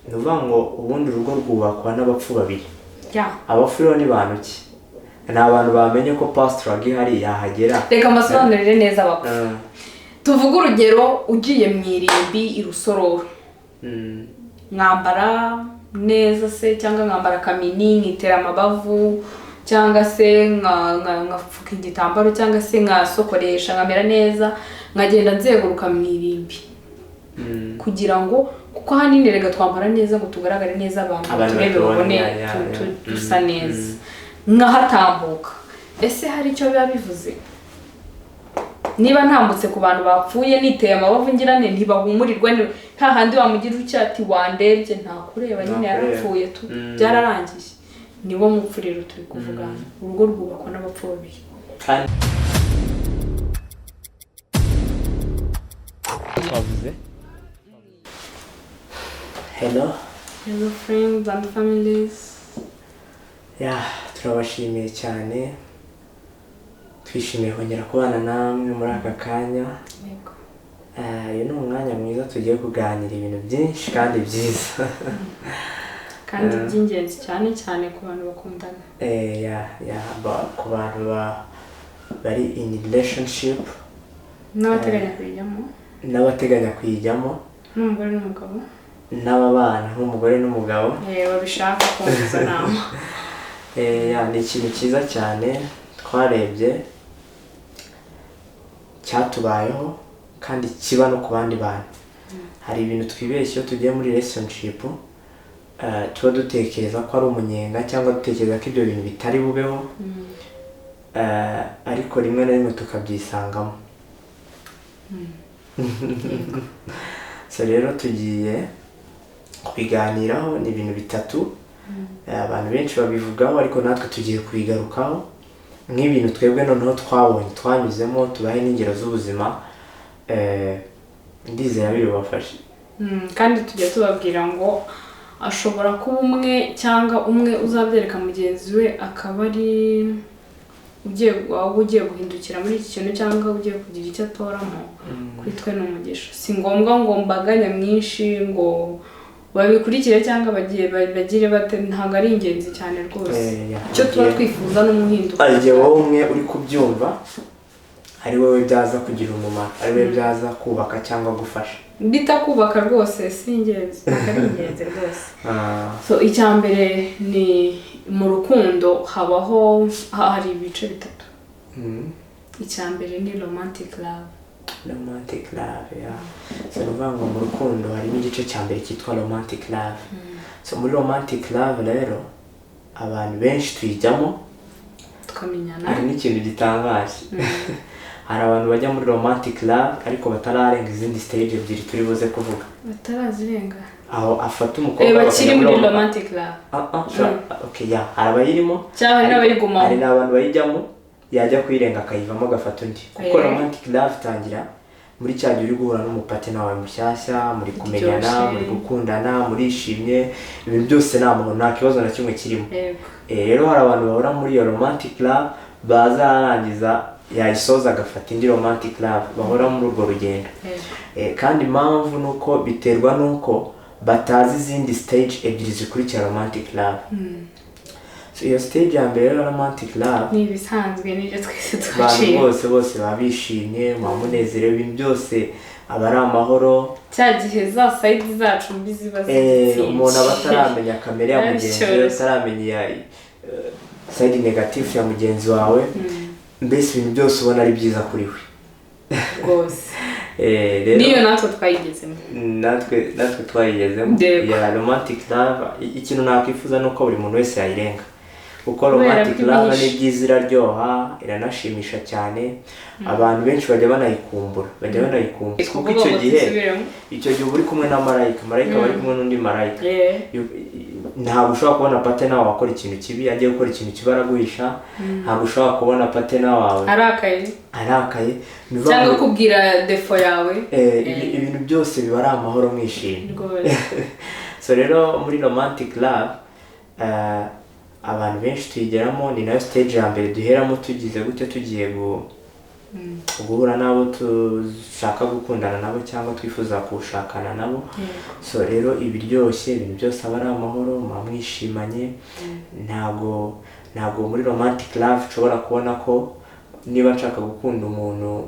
Ni ukuvuga ngo ubundi urugo rwubakwa n'abapfu babiri. Ya. Abapfu rero ni bantu ki? Ni abantu bamenye ko pastor agihari yahagera. Reka mbasobanurire neza abapfu. Tuvuge urugero, ugiye mu irimbi i Rusororo, mwambara neza se, cyangwa nkambara akamini, nkitera amabavu, cyangwa se nkapfuka igitambaro, cyangwa se nkasokoresha, nkamera neza, nkagenda nzenguruka mu irimbi, kugira ngo, kuko ahanini rega twambara neza ngo tugaragare neza, abantu Abantu turebe, batubone, babone dusa neza, nkahatambuka. Ese hari icyo biba bivuze niba ntambutse ku bantu bapfuye niteye amabavu, ngira nte? Ntibahumurirwa. Nta handi wamugira utya ati: "Wandebye?" Ntakureba nyine. Ntakureba. Yarapfuye tu. Byararangiye. Niwo mupfu rero turi kuvuga. Urugo rwubakwa n'abapfu babiri. Kandi twavuze hello. Hello friends and families. Ya, turabashimiye cyane, twishimiye kongera kubana namwe muri aka kanya. Yego. Uyu ni umwanya mwiza tugiye kuganira ibintu byinshi kandi byiza. Kandi by'ingenzi cyane cyane ku bantu bakundana. Ya, ku bantu bari in relationship n'abateganya kuyijyamo. N'abateganya kuyijyamo. N'umugore n'umugabo. N'ababana nk'umugore n'umugabo. Babishaka kumva izo nama. Ya, ni ikintu cyiza cyane twarebye cyatubayeho kandi kiba no ku bandi bantu. Hari ibintu twibeshya iyo tugiye muri relationship, tuba dutekereza ko ari umunyenga cyangwa dutekereza ko ibyo bintu bitari bubeho, ariko rimwe na rimwe tukabyisangamo. So rero tugiye kubiganiraho. Ni ibintu bitatu. Abantu benshi babivugaho, ariko natwe tugiye kubigarukaho nk'ibintu twebwe noneho twabonye, twanyuzemo, tubahe n'ingero z'ubuzima. Ndizera biri bubafashe. Kandi tujya tubabwira ngo ashobora kuba umwe cyangwa umwe uzabyereka mugenzi we, akaba ari ugiye, waba ugiye guhindukira muri iki kintu cyangwa ugiye kugira icyo atoramo. Kuri twe ni umugisha. Si ngombwa ngo mbaga nyamwinshi ngo babikurikire cyangwa bagiye bagire bate, ntabwo ari ingenzi cyane rwose. Ya, Icyo tuba twifuza ni umuhinduka. Hari igihe wowe umwe uri kubyumva ari wowe byaza kugira umumaro, ari wowe byaza kubaka cyangwa gufasha. Bitakubaka rwose si ingenzi, ntabwo ari ingenzi rwose. So icya mbere ni mu rukundo habaho, hari ibice bitatu. Icya mbere ni romantic love. Romantic love, ya. So ni ukuvuga ngo mu rukundo harimo igice cya mbere cyitwa romantic love. So muri romantic love rero abantu benshi tuyijyamo tukamenyana. Hari n'ikintu gitangaje: hari abantu bajya muri romantic love ariko batararenga izindi stage ebyiri turi buze kuvuga. Batarazirenga? Aho afata umukobwa Bakiri bakajya muri romantic love. Ah, ah, okay, ya, hari abayirimo. Cyangwa hari n'abayigumamo. Hari n'abantu bayijyamo, yajya kuyirenga akayivamo agafata undi, kuko romantic love itangira muri cya gihe uri guhura n'umupartner wawe mushyashya, muri kumenyana, Biryoshye. muri gukundana, murishimye, ibintu byose ni amahoro, nta kibazo na kimwe kirimo. Rero hari abantu bahora muri iyo romantic love, bazarangiza yayisoza agafata indi romantic love, bahora muri urwo rugendo. Kandi impamvu ni uko biterwa n'uko batazi izindi stage ebyiri zikurikira romantic love. So iyo stage ya mbere rero, romantic love, Ni ibisanzwe, nibyo twese abantu twaciye. bose baba bishimye, muba munezerewe, ibintu byose aba ari amahoro. Cya gihe za side zacu mbi ziba zitsinze. Umuntu aba ataramenya kamere ya Biba mugenzi we, bicyoroshye. ataramenya side negative ya mugenzi wawe, mbese ibintu byose ubona ari byiza kuri we. Rwose. Rero N'iyo natwe twayigezemo. Natwe twayigezemo. Yego. Ya romantic love, ikintu nakwifuza ni uko buri muntu wese yayirenga, kuko Kubera romantic ko love ibihishe. ni byiza, iraryoha, iranashimisha cyane. Abantu benshi bajya banayikumbura, bajya banayikumbura, kuko Kuvuga icyo ngo gihe dusubiremo. icyo gihe uba uri kumwe na marayika, marayika aba ari kumwe n'undi marayika. Ntabwo ushobora kubona partner wawe akora ikintu kibi. Agiye gukora ikintu kibi araguhisha. Ntabwo ushobora kubona partner wawe Arakaye. arakaye. Ni ukuvuga Cyangwa ngo, kubwira défaut yawe. Ibintu byose biba ari amahoro, mwishimye. Rwose. So rero muri romantic love, abantu benshi tuyigeramo, ni nayo stage ya mbere duheramo tugize gutyo tugiye Guhura n'abo dushaka gukundana nabo cyangwa twifuza gushakana nabo. So rero ibiryoshye, ibintu byose aba ari amahoro, muba mwishimanye. Ntabwo muri romantic love nshobora kubona ko niba nshaka gukunda umuntu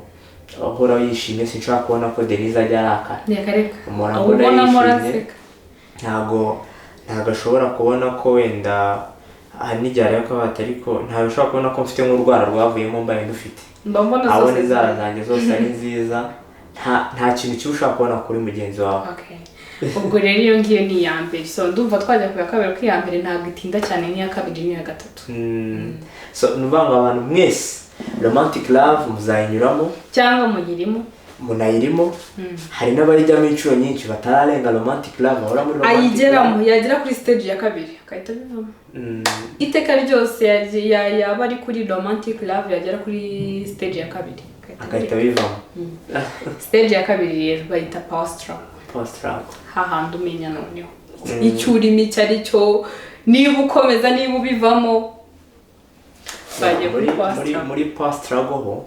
uhora yishimye, sinshobora kubona ko Denise ajya arakara. Reka reka. Umuntu Abo abona ubona yishimye. Muraseka. Ntabwo ashobora kubona ko wenda hari n'igihe areba ko bati, ariko ntabwo ashobora kubona ko mfite nk'urwara rwavuyemo mbaye ndufite. Mba mbona Abona zose inzara zanjye zose ari nziza. Nta kintu kiba ushobora kubona kuri mugenzi wawe. Okay. Ubwo rero iyo ngiyo ni iya mbere. So ndumva twajya ku ya kabiri, kuko iya mbere ntabwo itinda cyane nk'iya kabiri n'iya gatatu. So ni ukuvuga ngo abantu mwese romantic love muzayinyuramo cyangwa muyirimo. Munayirimo. Hari n'abayijyamo inshuro nyinshi batararenga romantic love, bahora muri romantic Ayigeramo, love. yagera kuri stage ya kabiri agahita abivamo. Iteka ryose yaba ari kuri romantic love, yagera kuri stage ya kabiri agahita agahita abireka. bivamo. Stage ya kabiri rero bayita power struggle. Power struggle. Hahandi umenya noneho icyo urimo icyo ari cyo, niba ukomeza, niba ubivamo. Bagiye muri kuri power muri struggle. Muri power struggle ho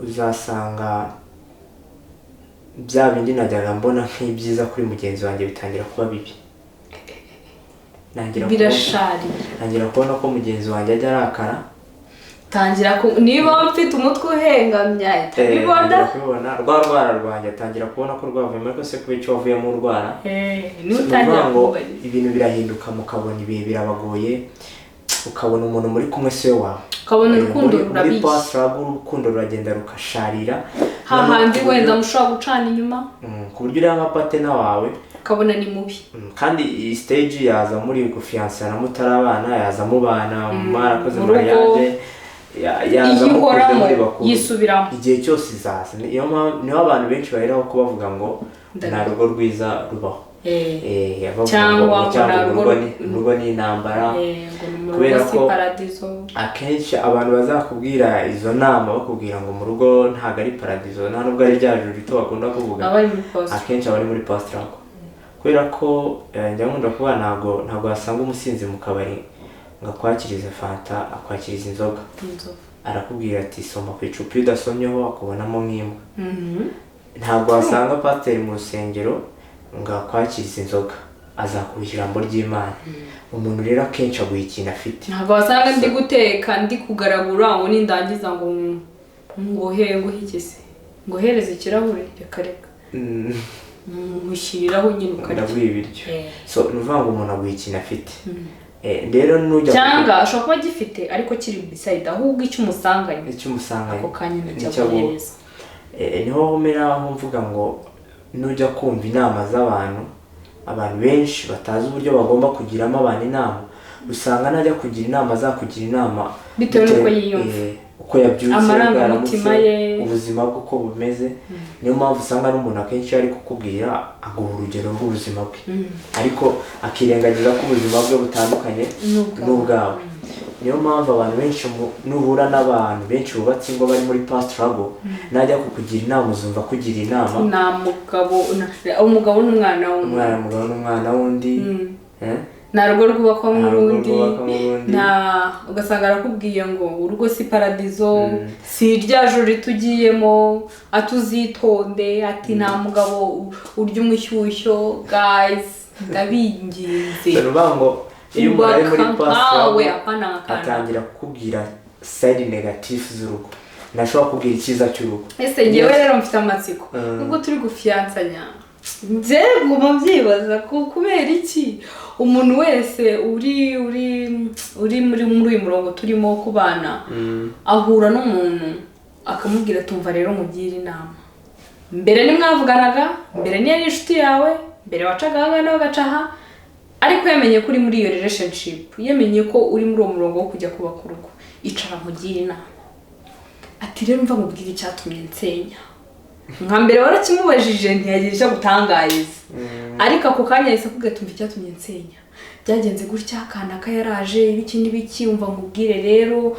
uzasanga bya bindi najyaga mbona nk'ibyiza kuri mugenzi wanjye bitangira kuba bibi. Ntangira kubona Birasharira. Ntangira kubona ko mugenzi wanjye ajya arakara. Tangira ku niba mfite umutwe uhengamye ahita abibona. Ntangira kubibona, rwa rwara rwanjye atangira kubona ko rwavuyemo, ariko se kuba icyo wavuyemo urwara? Niba Ni utangira ukuvuga ngo kumubariza. ibintu birahinduka, mukabona ibihe birabagoye, ukabona umuntu muri kumwe si we wawe. Ukabona urukundo Muri rurabishye. Power struggle urukundo ruragenda rukasharira. Hahandi Noneho ku wenda buryo- mushobora gucana inyuma. Ku buryo uriya nka partner wawe Ukabona ni mubi. Kandi iyi stage yaza muri gufiyansana mutarabana, yaza mubana mwarakoze Mu rugo. mariage, yaza Iyo mukuze uhoramo muri bakuru. Yisubiramo. Igihe cyose izaza. Niyo mpamvu niho abantu benshi baheraho ko bavuga ngo nta rugo rwiza rubaho. Bavuga Cyangwa ngo ngo cyangwa nta rugo urugo ni intambara. Ngo ni mu Kubera rugo si ko paradizo. akenshi abantu bazakubwira izo nama, bakubwira ngo mu rugo ntabwo ari paradizo, nta nubwo ari rya juru rito bakunda kuvuga, Aba ari muri post akenshi aba ari muri power struggle. Kubera ko njya nkunda kuvuga, ntabwo wasanga umusinzi mu kabari ngo akwakirize fanta, akwakiriza inzoga. Inzoga. Arakubwira ati soma ku icupa, iyo udasomyeho akubonamo nk'imbwa. Ntabwo wasanga pasiteri mu rusengero ngo akwakirize inzoga, azakuha ijambo ry'Imana. Umuntu rero akenshi aguha ikintu afite. Ntabwo wasanga ndi guteka, ndi kugaragura, ngo nindangiza ngo nguhe iki se, nguhereze ikirahure? Reka reka. Mushyiriraho nyine ukarya. Ndaguha ibiryo. So ni ukuvuga ngo umuntu aguha ikintu afite. Rero nujya Cyangwa ashobora kuba agifite ariko kiri beside, ahubwo icyo umusanganye icyo umusanganye ako kanya nicyo nicyo aguha. aguhereza. Niho homera aho mvuga ngo nujya kumva inama z'abantu, abantu benshi batazi uburyo bagomba kugiramo abantu inama, usanga najya kugira inama azakugira inama Bitewe n'uko yiyumva. Uko yabyutse, uko Amarangamutima yaramutse, ye. ubuzima bwe uko bumeze. Niyo mpamvu usanga n'umuntu akenshi iyo ari kukubwira aguha urugero rw'ubuzima bwe, ariko akirengagiza ko ubuzima bwe butandukanye N'ubwawe. n'ubwawe. Niyo mpamvu abantu benshi nuhura n'abantu benshi bubatse ingo bari muri power struggle, najya kukugira inama uzumva akugira inama Nta mugabo umugabo n'umwana w'undi. Umwana, umugabo n'umwana w'undi. Eh? Nta rugo rwubakwamo Nta rugo urundi. rwubakwamo urundi. Nta ugasanga arakubwiye ngo urugo si paradizo, si rya juru tugiyemo, ati uzitonde, ati nta mugabo urya umushyushyo. Guys, ndabinginze. Ni ukuvuga ngo iyo umuntu ari muri Ubaka power nkawe, struggle apana nka kana. atangira kukubwira side negative z'urugo, ntashobora kubwira icyiza cy'urugo. Ese ngewe rero mfite amatsiko. Nubwo turi gufiyansanya, njye nguma mbyibaza kubera iki umuntu wese uri muri uyu murongo turimo wo kubana ahura n'umuntu akamubwira, tumva rero nkugire inama. Mbere ntimwavuganaga, mbere niyo ari inshuti yawe, mbere wacaga aha nawe agaca aha, ariko yamenye ko uri muri iyo relationship, yamenye ko uri muri uwo murongo wo kujya kubaka urugo, icara nkugire inama, ati rero mva nkubwire icyatumye nsenya. Nka mbere warakimubajije ntiyagira icyo agutangariza, ariko ako kanya yahise akubwira ati umva icyatumye nsenya byagenze gutya, kanaka yaraje, ibiki n'ibiki. Umva nkubwire rero,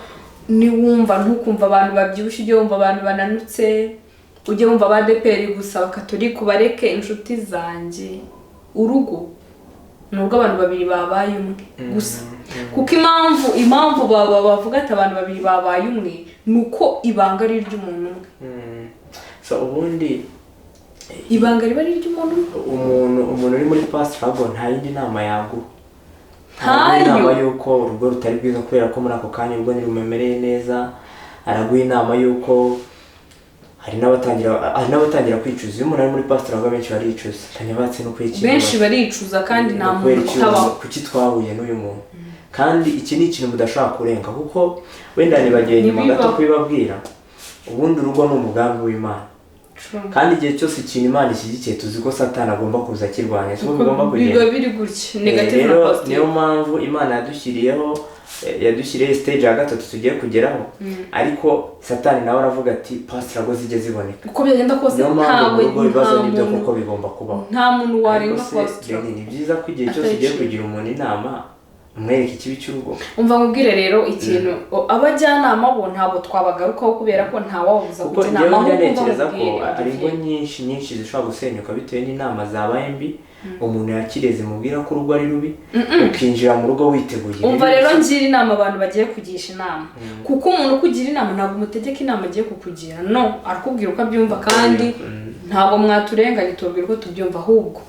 niwumva ntukumva abantu babyibushye, ujye wumva abantu bananutse, ujye wumva abadeperi gusa, abakatolika ubareke. Inshuti zanjye, urugo ni urw'abantu babiri babaye umwe gusa, kuko impamvu bavuga ati abantu babiri babaye umwe Ni uko ibanga ari iry'umuntu umwe. So ubundi Ibanga riba ari iry'umuntu umwe. Umuntu uri muri power struggle nta yindi nama yaguha. Ntayo. Ntaguha inama y'uko urugo rutari rwiza, kubera ko muri ako kanya urugo ntirumemereye neza. Araguha inama y'uko hari n'abatangira kwicuza. Iyo umuntu ari muri power struggle, benshi baricuza, tanyabatse no kwikira. Benshi baricuza, kandi nta Kubera muntu iki? utabaho. Kuki twahuye n'uyu muntu? Kandi iki ni ikintu mudashobora kurenga, kuko wenda nibagiye nyuma gato Ntibibaho. kubibabwira. Ubundi urugo ni umugambi w'Imana. True. Kandi igihe cyose ikintu Imana ishyigikiye, tuzi ko Satani agomba kuza akirwanya, siko Uko bigomba kugenda. Biba biri gutya, negative na Rero positive. niyo mpamvu Imana yadushyiriyeho stage ya gatatu tugiye kugeraho, ariko Satani nawe aravuga ati power struggle zijye ziboneka. Uko byagenda kose, Niyo mpamvu ntabwo mu rugo ibibazo nta nibyo muntu koko bigomba kubaho. nta muntu warenga Ariko se, power struggle. Beni, ni byiza ko igihe cyose ugiye Atayiciye. kugira umuntu inama, umwereka ikibi cy'urugo? Umva nkubwire rero ikintu, abajyanama bo ntabwo twabagarukaho, kubera ko ntawabuza Kuko kujya njyewe inama, njya ahubwo ntekereza ko bamubwire hari ingo nyinshi nyinshi zishobora gusenyuka bitewe n'inama zabaye mbi umuntu yakiriye, zimubwira ko urugo ari rubi, ukinjira mu rugo witeguye Umva ibibi rero, gusa. ngira inama abantu bagiye kugisha inama, kuko umuntu ukugira inama ntabwo umutegeka inama agiye kukugira, no arakubwira uko abyumva, kandi ntabwo mwaturenganya, tubabwira uko tubyumva. Ahubwo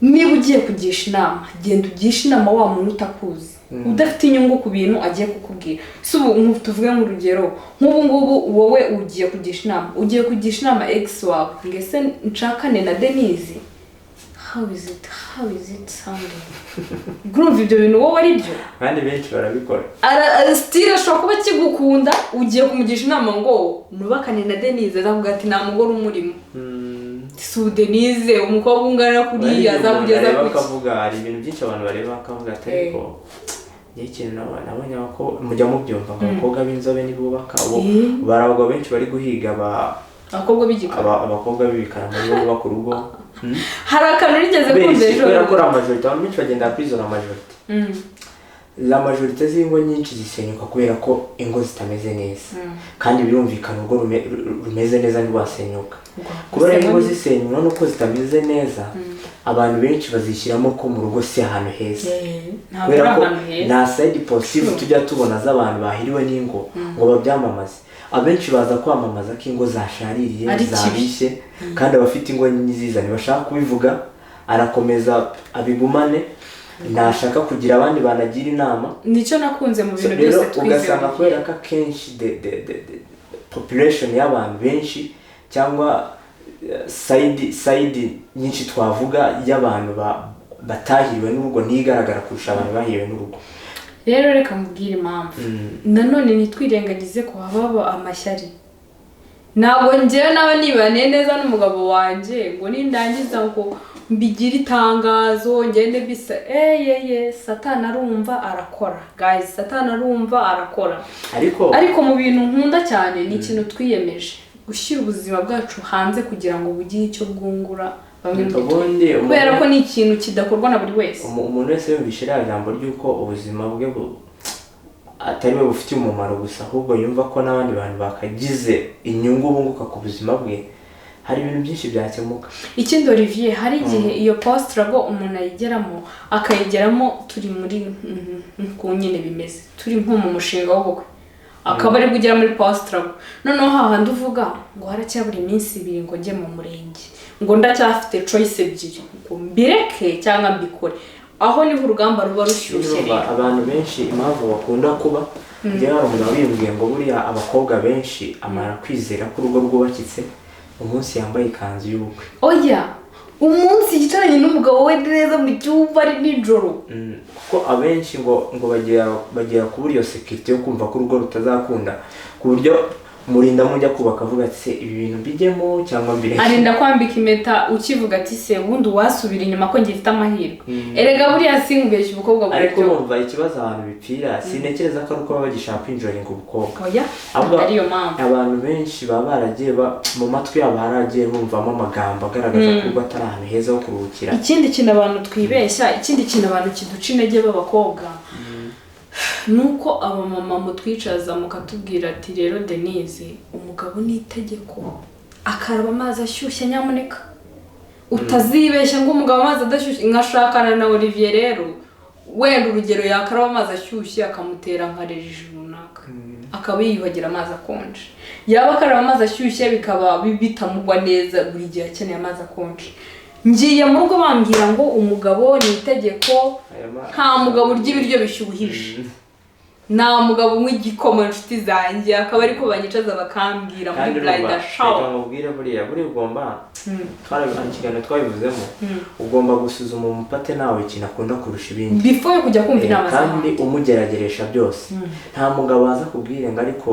niba ugiye kugisha inama, genda ugishe inama wa muntu utakuzi, udafite inyungu ku bintu agiye kukubwira. Si ubu tuvuge nk'urugero, nk'ubu ngubu wowe ugiye kugisha inama, ugiye kugisha inama ex wawe ngo: "Ese nshakane na Denise? How is it sounding?" Urumva ibyo bintu wowe ari byo? Kandi benshi barabikora. Still ashobora kuba akigukunda. Ugiye kumugisha inama ngo nubakane na Denise, azavuga ati: "Nta mugore umurimo." Si ubu Denise, umukobwa ungana kuriya, Hari igihe umuntu azakugeza areba kuki? akavuga, hari ibintu byinshi abantu bareba bakavuga ati: "Ariko njyewe ikintu nabonye ko mujya mubyumva ngo abakobwa b'inzobe ntibubaka." Ubu bari abagabo benshi bari guhiga Abakobwa b'igikara. Abakobwa b'ibikara muri bo bubaka urugo. Hari akantu nigeze Kubera kumva iki? ejo. Kubera ko la majorité, abantu benshi bagendera kuri izo la majorité. La majorité z'ingo nyinshi zisenyuka kubera ko ingo zitameze neza, kandi birumvikana, urugo rumeze neza ntirwasenyuka. Kubera ingo zisenywa nuko zitameze neza, abantu benshi bazishyiramo ko mu rugo si ahantu heza. Ntabwo Kubera ari ko ahantu heza. nta side positive tujya tubona z'abantu bahiriwe n'ingo ngo babyamamaze. Abenshi baza kwamamaza ko ingo zashaririye, Ari kibi. zabishye, kandi abafite ingo nziza ntibashaka kubivuga, arakomeza abigumane, ntashaka kugira abandi banagira inama. Nicyo nakunze mu So, bintu rero byose twize. ugasanga kubera ko akenshi the population y'abantu benshi, cyangwa side nyinshi twavuga y'abantu batahiriwe n'urugo ntigaragara kurusha abantu bahiriwe n'urugo. Rero reka nkubwire impamvu. Nanone ntitwirengagize ko hababa amashyari. Ntabwo njyewe nawe nibaniye neza n'umugabo wanjye ngo nindangiza ngo mbigire itangazo, ngende bisa eyeye. Satani arumva arakora, guys, Satani arumva arakora. Ariko Ariko mu bintu nkunda cyane ni ikintu twiyemeje gushyira ubuzima bwacu hanze kugira ngo bugire icyo bwungura bamwe muri twe, Ubundi kubera ko ni ikintu kidakorwa na buri wese. Umuntu wese yumvishe iriya jambo ry'uko ubuzima bwe atari we bufitiye umumaro gusa, ahubwo yumva ko n'abandi bantu bakagize inyungu bunguka ku buzima bwe, hari ibintu byinshi byakemuka. Ikindi, Olivier, hari igihe iyo power struggle umuntu ayigeramo, akayigeramo turi muri ku nyine bimeze, turi nko mu mushinga w'ubukwe, akaba ari kugera muri power struggle, noneho hahandi uvuga ngo haracyabura iminsi 2 ngo njye mu murenge, ngo ndacyafite choice ebyiri, ngo mbireke cyangwa mbikore, aho niho urugamba ruba rushyushye. Urumva, Rero abantu benshi impamvu bakunda kuba, njyewe hari umuntu wabimbwiye ngo buriya abakobwa benshi amara kwizera ko urugo rwubakitse umunsi yambaye ikanzu y'ubukwe. Oya, umunsi yicaranye n'umugabo we neza mu cyumba ari nijoro. Kuko abenshi ngo bagera kubura iyo sécurité yo kumva ko urugo rutazakunda, ku buryo murinda mujya kubaka avuga ati: "Se ibi bintu mbijyemo cyangwa mbireke?" Arinda kwambika impeta ukivuga ati: "Se ubundi uwasubira inyuma ko ngifite amahirwe?" Erega buriya sinkubeshya, ubukobwa Ariko buraryoha. urumva ikibazo ahantu bipfira, sintekereza ko ari uko baba bagishaka kwinjoyinga ubukobwa. Oya, Ahubwo ntabwo ariyo mpamvu. abantu benshi baba baragiye mu matwi yabo haragiye bumvamo amagambo agaragaza ko urugo atari ahantu heza ho kuruhukira. Ikindi kintu abantu twibeshya, ikindi kintu abantu kiduca intege b'abakobwa, ni uko abamama mutwicaza mukatubwira ati: "Rero Denise, umugabo ni itegeko akaraba amazi ashyushye, nyamuneka utazibeshya ngo umugabo amazi adashyushye." Nkashakana na Olivier rero, wenda urugero yakaraba amazi ashyushye akamutera nka reji runaka. Akaba yiyuhagira amazi akonje, yaba akaraba amazi ashyushye bikaba bitamugwa neza, buri gihe akeneye amazi akonje. Ngiye mu rugo bambwira ngo umugabo ni itegeko, nta mugabo urya ibiryo bishyuhije, nta mugabo unywa igikoma. Inshuti zanjye akaba ariko banyicaza bakambwira muri Kandi bridal urumva, shower. Reka nkubwire, buriya ugomba, ikiganiro twabivuzemo, ugomba gusuzuma umupartner nawe ikintu akunda kurusha ibindi before yo kujya kumva inama kandi z'abandi. Umugerageresha byose. Nta mugabo waza kubwira ngo ariko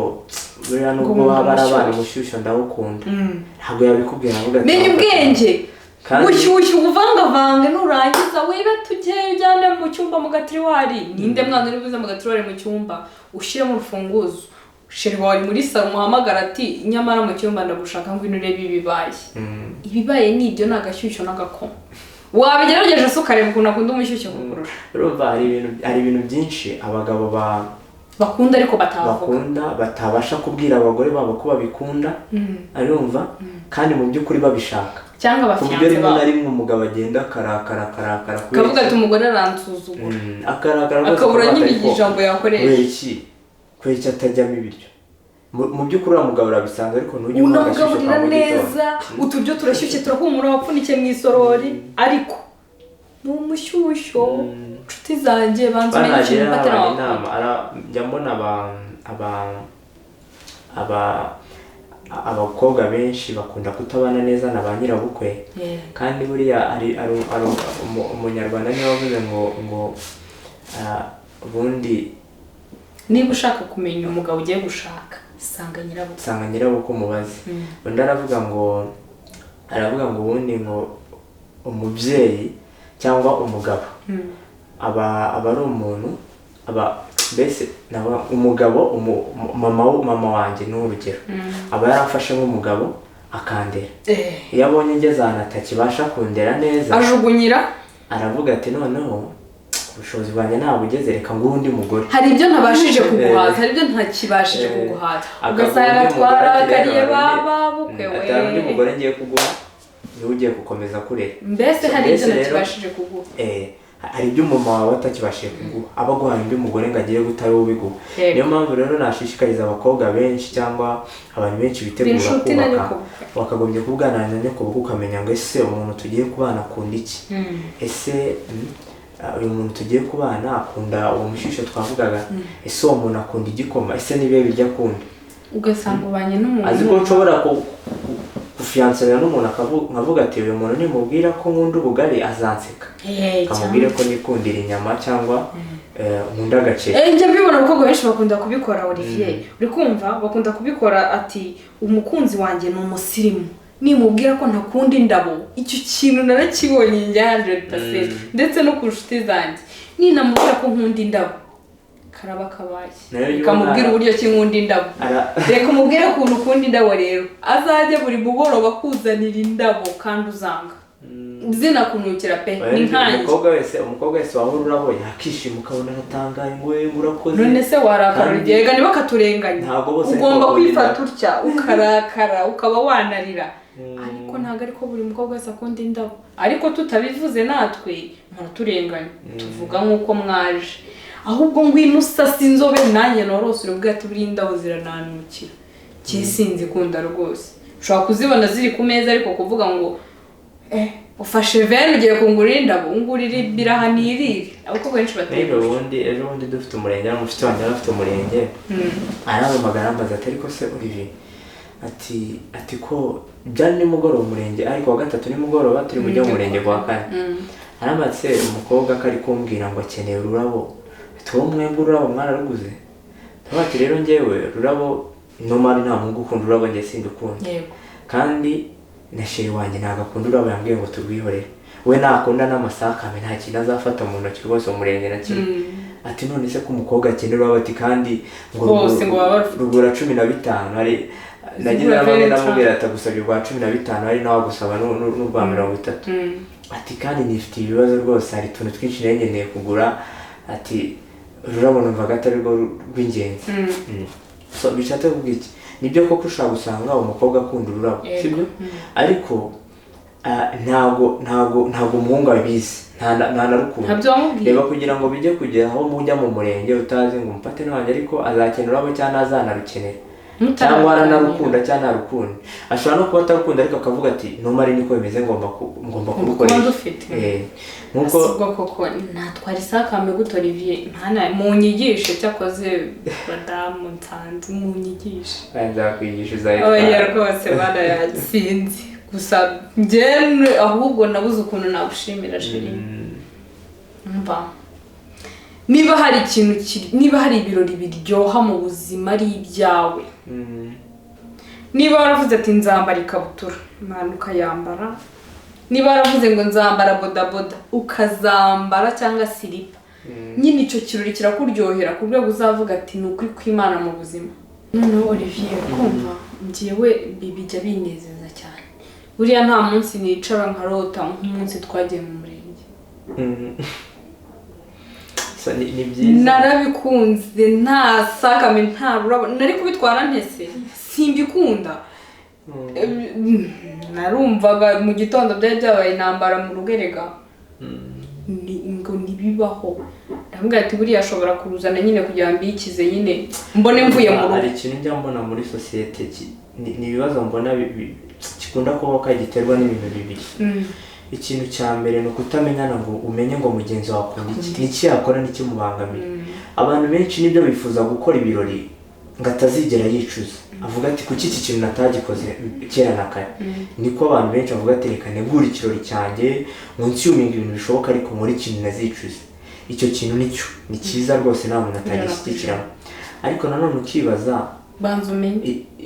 buriya nubwo Ngo waba ari abana, umushyushyu. Umushyushyu ndawukunda. Ntabwo yabikubwira, avuga ati Menya ubwenge. Bushyushyu ubuvangavange, nurangiza wibe tujye ujyane mu cyumba mu gatiroir. Ninde mwana uri buze mu gatiroir mu cyumba? Ushyiremo urufunguzo, chéri wawe ari muri salon, umuhamagara ati: "Nyamara mu cyumba ndagushaka, ngwino urebe ibibaye." Ibibaye ni ibyo, ni agashyushyu n'agakoma. Wabigerageje se ukareba ukuntu akunda umushyushyu kukurusha? Urumva hari ibintu byinshi abagabo ba bakunda ariko batavuga. Bakunda batabasha kubwira abagore babo ko babikunda, arumva, kandi mu by'ukuri babishaka, cyangwa ku buryo abafiancé rimwe na babo rimwe umugabo agenda akarakara, akarakara kubera akavuga iki? ati: "Umugore aransuzugura." Akarakara rwose, akabura akavuga nyine ati, "Ariko ijambo yakoresha." Kubera iki atajyamo ibiryo?" Mu by'ukuri uriya mugabo arabisanzwe, ariko ntujye umuha agashyushyu Unamugaburira ka mu gitondo. neza, uturyo turashyushye, turahumura, wapfunikiye mu isorori, ariko ni umushyushyo. Inshuti zanjye, banza umenye ikintu Banagira ufatira abantu wakunda. inama, njya mbona abakobwa benshi bakunda kutabana neza na ba nyirabukwe. Kandi buriya hari umunyarwanda niwe wavuze ngo ubundi Niba ushaka kumenya umugabo ugiye gushaka, sanga nyirabukwe. Usanga nyirabukwe umubaze. Undi aravuga ngo ubundi ngo umubyeyi cyangwa umugabo aba ari umuntu, aba mbese umugabo mama wanjye ni urugero, aba yaramfashe nk'umugabo akandera. Iyo abonye ngeze ahantu atakibasha kundera neza, ajugunyira. Aravuga ati: "Noneho ubushobozi bwanjye ntabwo ugeze, reka nguhe undi mugore." Hari ibyo ntabashije kuguhaza, hari ibyo ntakibashije kuguhaza. Akaguha ugasanga undi mugore ati, twarakariye "Rero hari ba babukwe we. Ati, "Hari undi mugore ngiye kuguha, niwe ugiye gukomeza kurera." Mbese hari ibyo Mbese rero, ntakibashije kuguha. Hari ibyo umumama wawe atakibashije kuguha, aba aguhaye undi mugore ngo agire gute, ari wowe ubiguha. Niyo mpamvu rero nashishikariza abakobwa benshi cyangwa abantu benshi bitegura Inshuti na kubaka, nyokobukwe. wakagombye kuganira na nyokobukwe ukamenya ngo: ese umuntu tugiye kubana akunda iki? Ese uyu muntu tugiye kubana akunda uwo mushyushyu twavugaga? Ese uwo muntu akunda igikoma? Ese nibihe biryo akunda? Ugasanga ubanye n'umuntu. Azi ko nshobora gufiyansanira n'umuntu nkavuga ati: "Uyu muntu nimubwira ko nkunda ubugari azanseka, kamubwire ko nikundira inyama cyangwa nkunda agaceri." Njya mbibona, abakobwa benshi bakunda kubikora. Olivier, uri kumva, bakunda kubikora ati: "Umukunzi wanjye ni umusirimu, nimubwira ko ntakunda indabo." Icyo kintu narakibonye njya 100%, ndetse no ku nshuti zanjye, ninamubwira ko nkunda indabo karaba kabaye. Nayo Reka mubwire uburyo ki nkunda indabo. Reka umubwire ukuntu ukunda indabo rero, azajya buri mugoroba akuzanira indabo kandi uzanga zinakunukira pe. Oya, Ni nkanjye. Umukobwa wese wahora ururabo yakishima, ukabona aratangaye ngo: "We, ngo urakoze." None se warakara? Kandi Rega ntibakaturenganye. ntabwo bose ariko Ugomba bakunda kwifata indabo. utya, ukarakara, ukaba wanarira, ariko ntabwo ariko buri mukobwa wese akunda indabo. Ariko tutabivuze natwe muraturenganya, tuvuga nk'uko mwaje. Ahubwo ngwino usasa inzobe nanjye norose, uravuga ati: "Buriya indabo zirananukira." Sinzi ikunda rwose, ushobora kuzibona ziri ku meza, ariko kuvuga ngo ufashe veni ugiye kungurira indabo, ungurira ibiraha nirire. Abakobwa benshi bateye Rero ubundi ejo bundi dufite umurenge, hano mushiki wanjye yari afite umurenge, arampamagara arambaza ati: "Ariko se Olivier," ati "ko byari nimugoroba umurenge, ariko wa gatatu nimugoroba turi bujye mu murenge kuwa kane." Arambaza se umukobwa ko ari kumbwira ngo akeneye ururabo, ati: "Wowe mwebwe ururabo mwararuguze?" Ndavuga ati: "Rero njyewe ururabo normally nta muhungu ukunda ururabo, njye sindukunda." Kandi na chéri wanjye ntabwo akunda ururabo, yambwiye ngo turwihorere. We nakunda n'amasakame, nta kintu azafata mu ntoki rwose mu murenge na kimwe. Ati: "None se ko umukobwa akenera ururabo?" Ati: "Kandi ngo Bose ngo baba barufite." Rugura 15. Hari nagize Zigura namwe very ndamubwira ati: "Agusabye urwa 15, hari nawe agusaba n'urwa 30." Ati: "Kandi nifitiye ibibazo rwose, hari utuntu twinshi nari nkeneye kugura." Ati: "Ururabo numvaga atari rwo rw'ingenzi." So bishatse kuvuga iki? Nibyo koko ushobora gusanga umukobwa akunda ururabo, sibyo? Ariko Ntabwo umuhungu abizi, nta na rukundo. Ntabyo wamubwiye. Reba, kugira ngo bijye kugera aho mujya mu murenge utazi ngo umufate wanjye, ariko azakenera ururabo cyangwa ntazanarukenera, cyangwa aranarukunda cyangwa ntarukunda. Ashobora no kuba atarukunda, ariko akavuga ati: "Normally niko bimeze, ngomba kuba kurukoresha." Ndufite. Nkuko Ubwo koko natwara isakame gute, Olivier? Ntana munyigishe, cyakoze madamu nsanze munyigishe. Nzakwigisha, Oya. uzayitwara. Rwose bana yatsinze gusa, njye ahubwo nabuze ukuntu nagushimira, chéri. Mva, niba hari ikintu niba hari ibirori biryoha mu buzima ari ibyawe, niba waravuze ati: "Nzambara ikabutura," mwana, ukayambara. Niba waravuze ngo: "Nzambara bodaboda," ukazambara, cyangwa silipa nyine, icyo kirori kirakuryohera ku rwego uzavuga ati: "Ni ukuri kw'Imana mu buzima." Noneho Olivier, kumva njyewe bijya binezeza cyane. Buriya nta munsi nicara nkarota nk'umunsi twagiye mu murenge. So, ni byiza. Narabikunze. Nta sakame, nta rurabo, nari kubitwara ntese simbikunda. Narumvaga mu gitondo byari byabaye intambara mu rugerega. Ngo ntibibaho. Ndamubwira ati: "Buriya ashobora kuruzana nyine kugira ngo mbikize nyine, mbone mvuye mu rugo." Hari ikintu njya mbona muri sosiyete, ni ibibazo mbona gikunda kubaho kandi giterwa n'ibintu bibiri. Ikintu cya mbere ni ukutamenyana, ngo umenye ngo mugenzi wawe akunda iki, n'iki yakora n'ikimubangamira. Abantu benshi nibyo bifuza gukora ibirori ngo atazigera yicuza, avuga ati: "Kuki iki kintu natagikoze kera na kare?" Niko abantu benshi bavuga ati: "Reka ntegure ikirori cyanjye ngo nsyuminge ibintu bishoboka, ariko nkore ikintu nazicuza." Icyo kintu nicyo ni cyiza rwose, nta muntu atagishyigikiramo, ariko nanone ukibaza: Banza umenye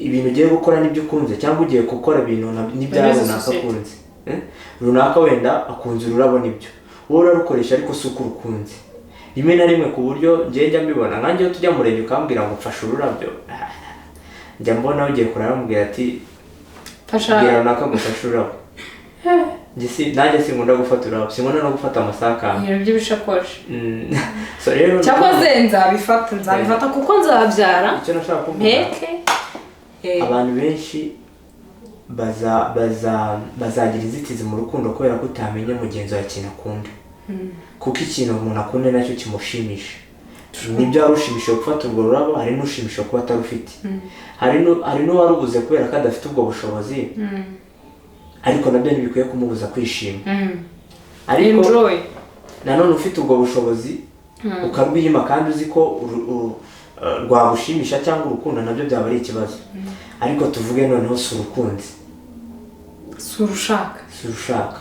ibintu ugiye gukora nibyo ukunze, cyangwa ugiye gukora ibintu n'ibya Bemeze runaka sosiyete. akunze? Eh? Runaka wenda akunze ururabo, nibyo, wowe urarukoresha, ariko si uko urukunze rimwe na rimwe, ku buryo njye njya mbibona. Nkanjye iyo tujya mu murenge ukambwira ngo mfashe ururabyo, njya mbona ugiye kurara bamubwira ati: Fasha. "Bwira runaka gufashe ururabo." Njye si nanjye sinkunda gufata ururabo, sinkunda no gufata amasakame. Ibintu by'ibishakoshi. So rero Cyakoze nzabifata, nzabifata kuko nzabyara. Icyo nashaka kuvuga, Mpeke. Abantu benshi bazagira inzitizi mu rukundo kubera ko utamenya mugenzi wawe ikintu akunda, kuko ikintu umuntu akunda nacyo kimushimisha. Nibyo, wari ushimishije gufata urwo rurabo, hari n'ushimishije kuba atarufite, hari n'uwarubuze kubera ko adafite ubwo bushobozi, ariko nabyo ntibikwiye kumubuza kwishima. Ariko Enjoy. nanone ufite ubwo bushobozi ukarwiyima kandi uzi ko rwagushimisha cyangwa urukundo, nabyo byaba ari ikibazo. Ariko tuvuge noneho si urukunzi, Si urushaka. Si urushaka,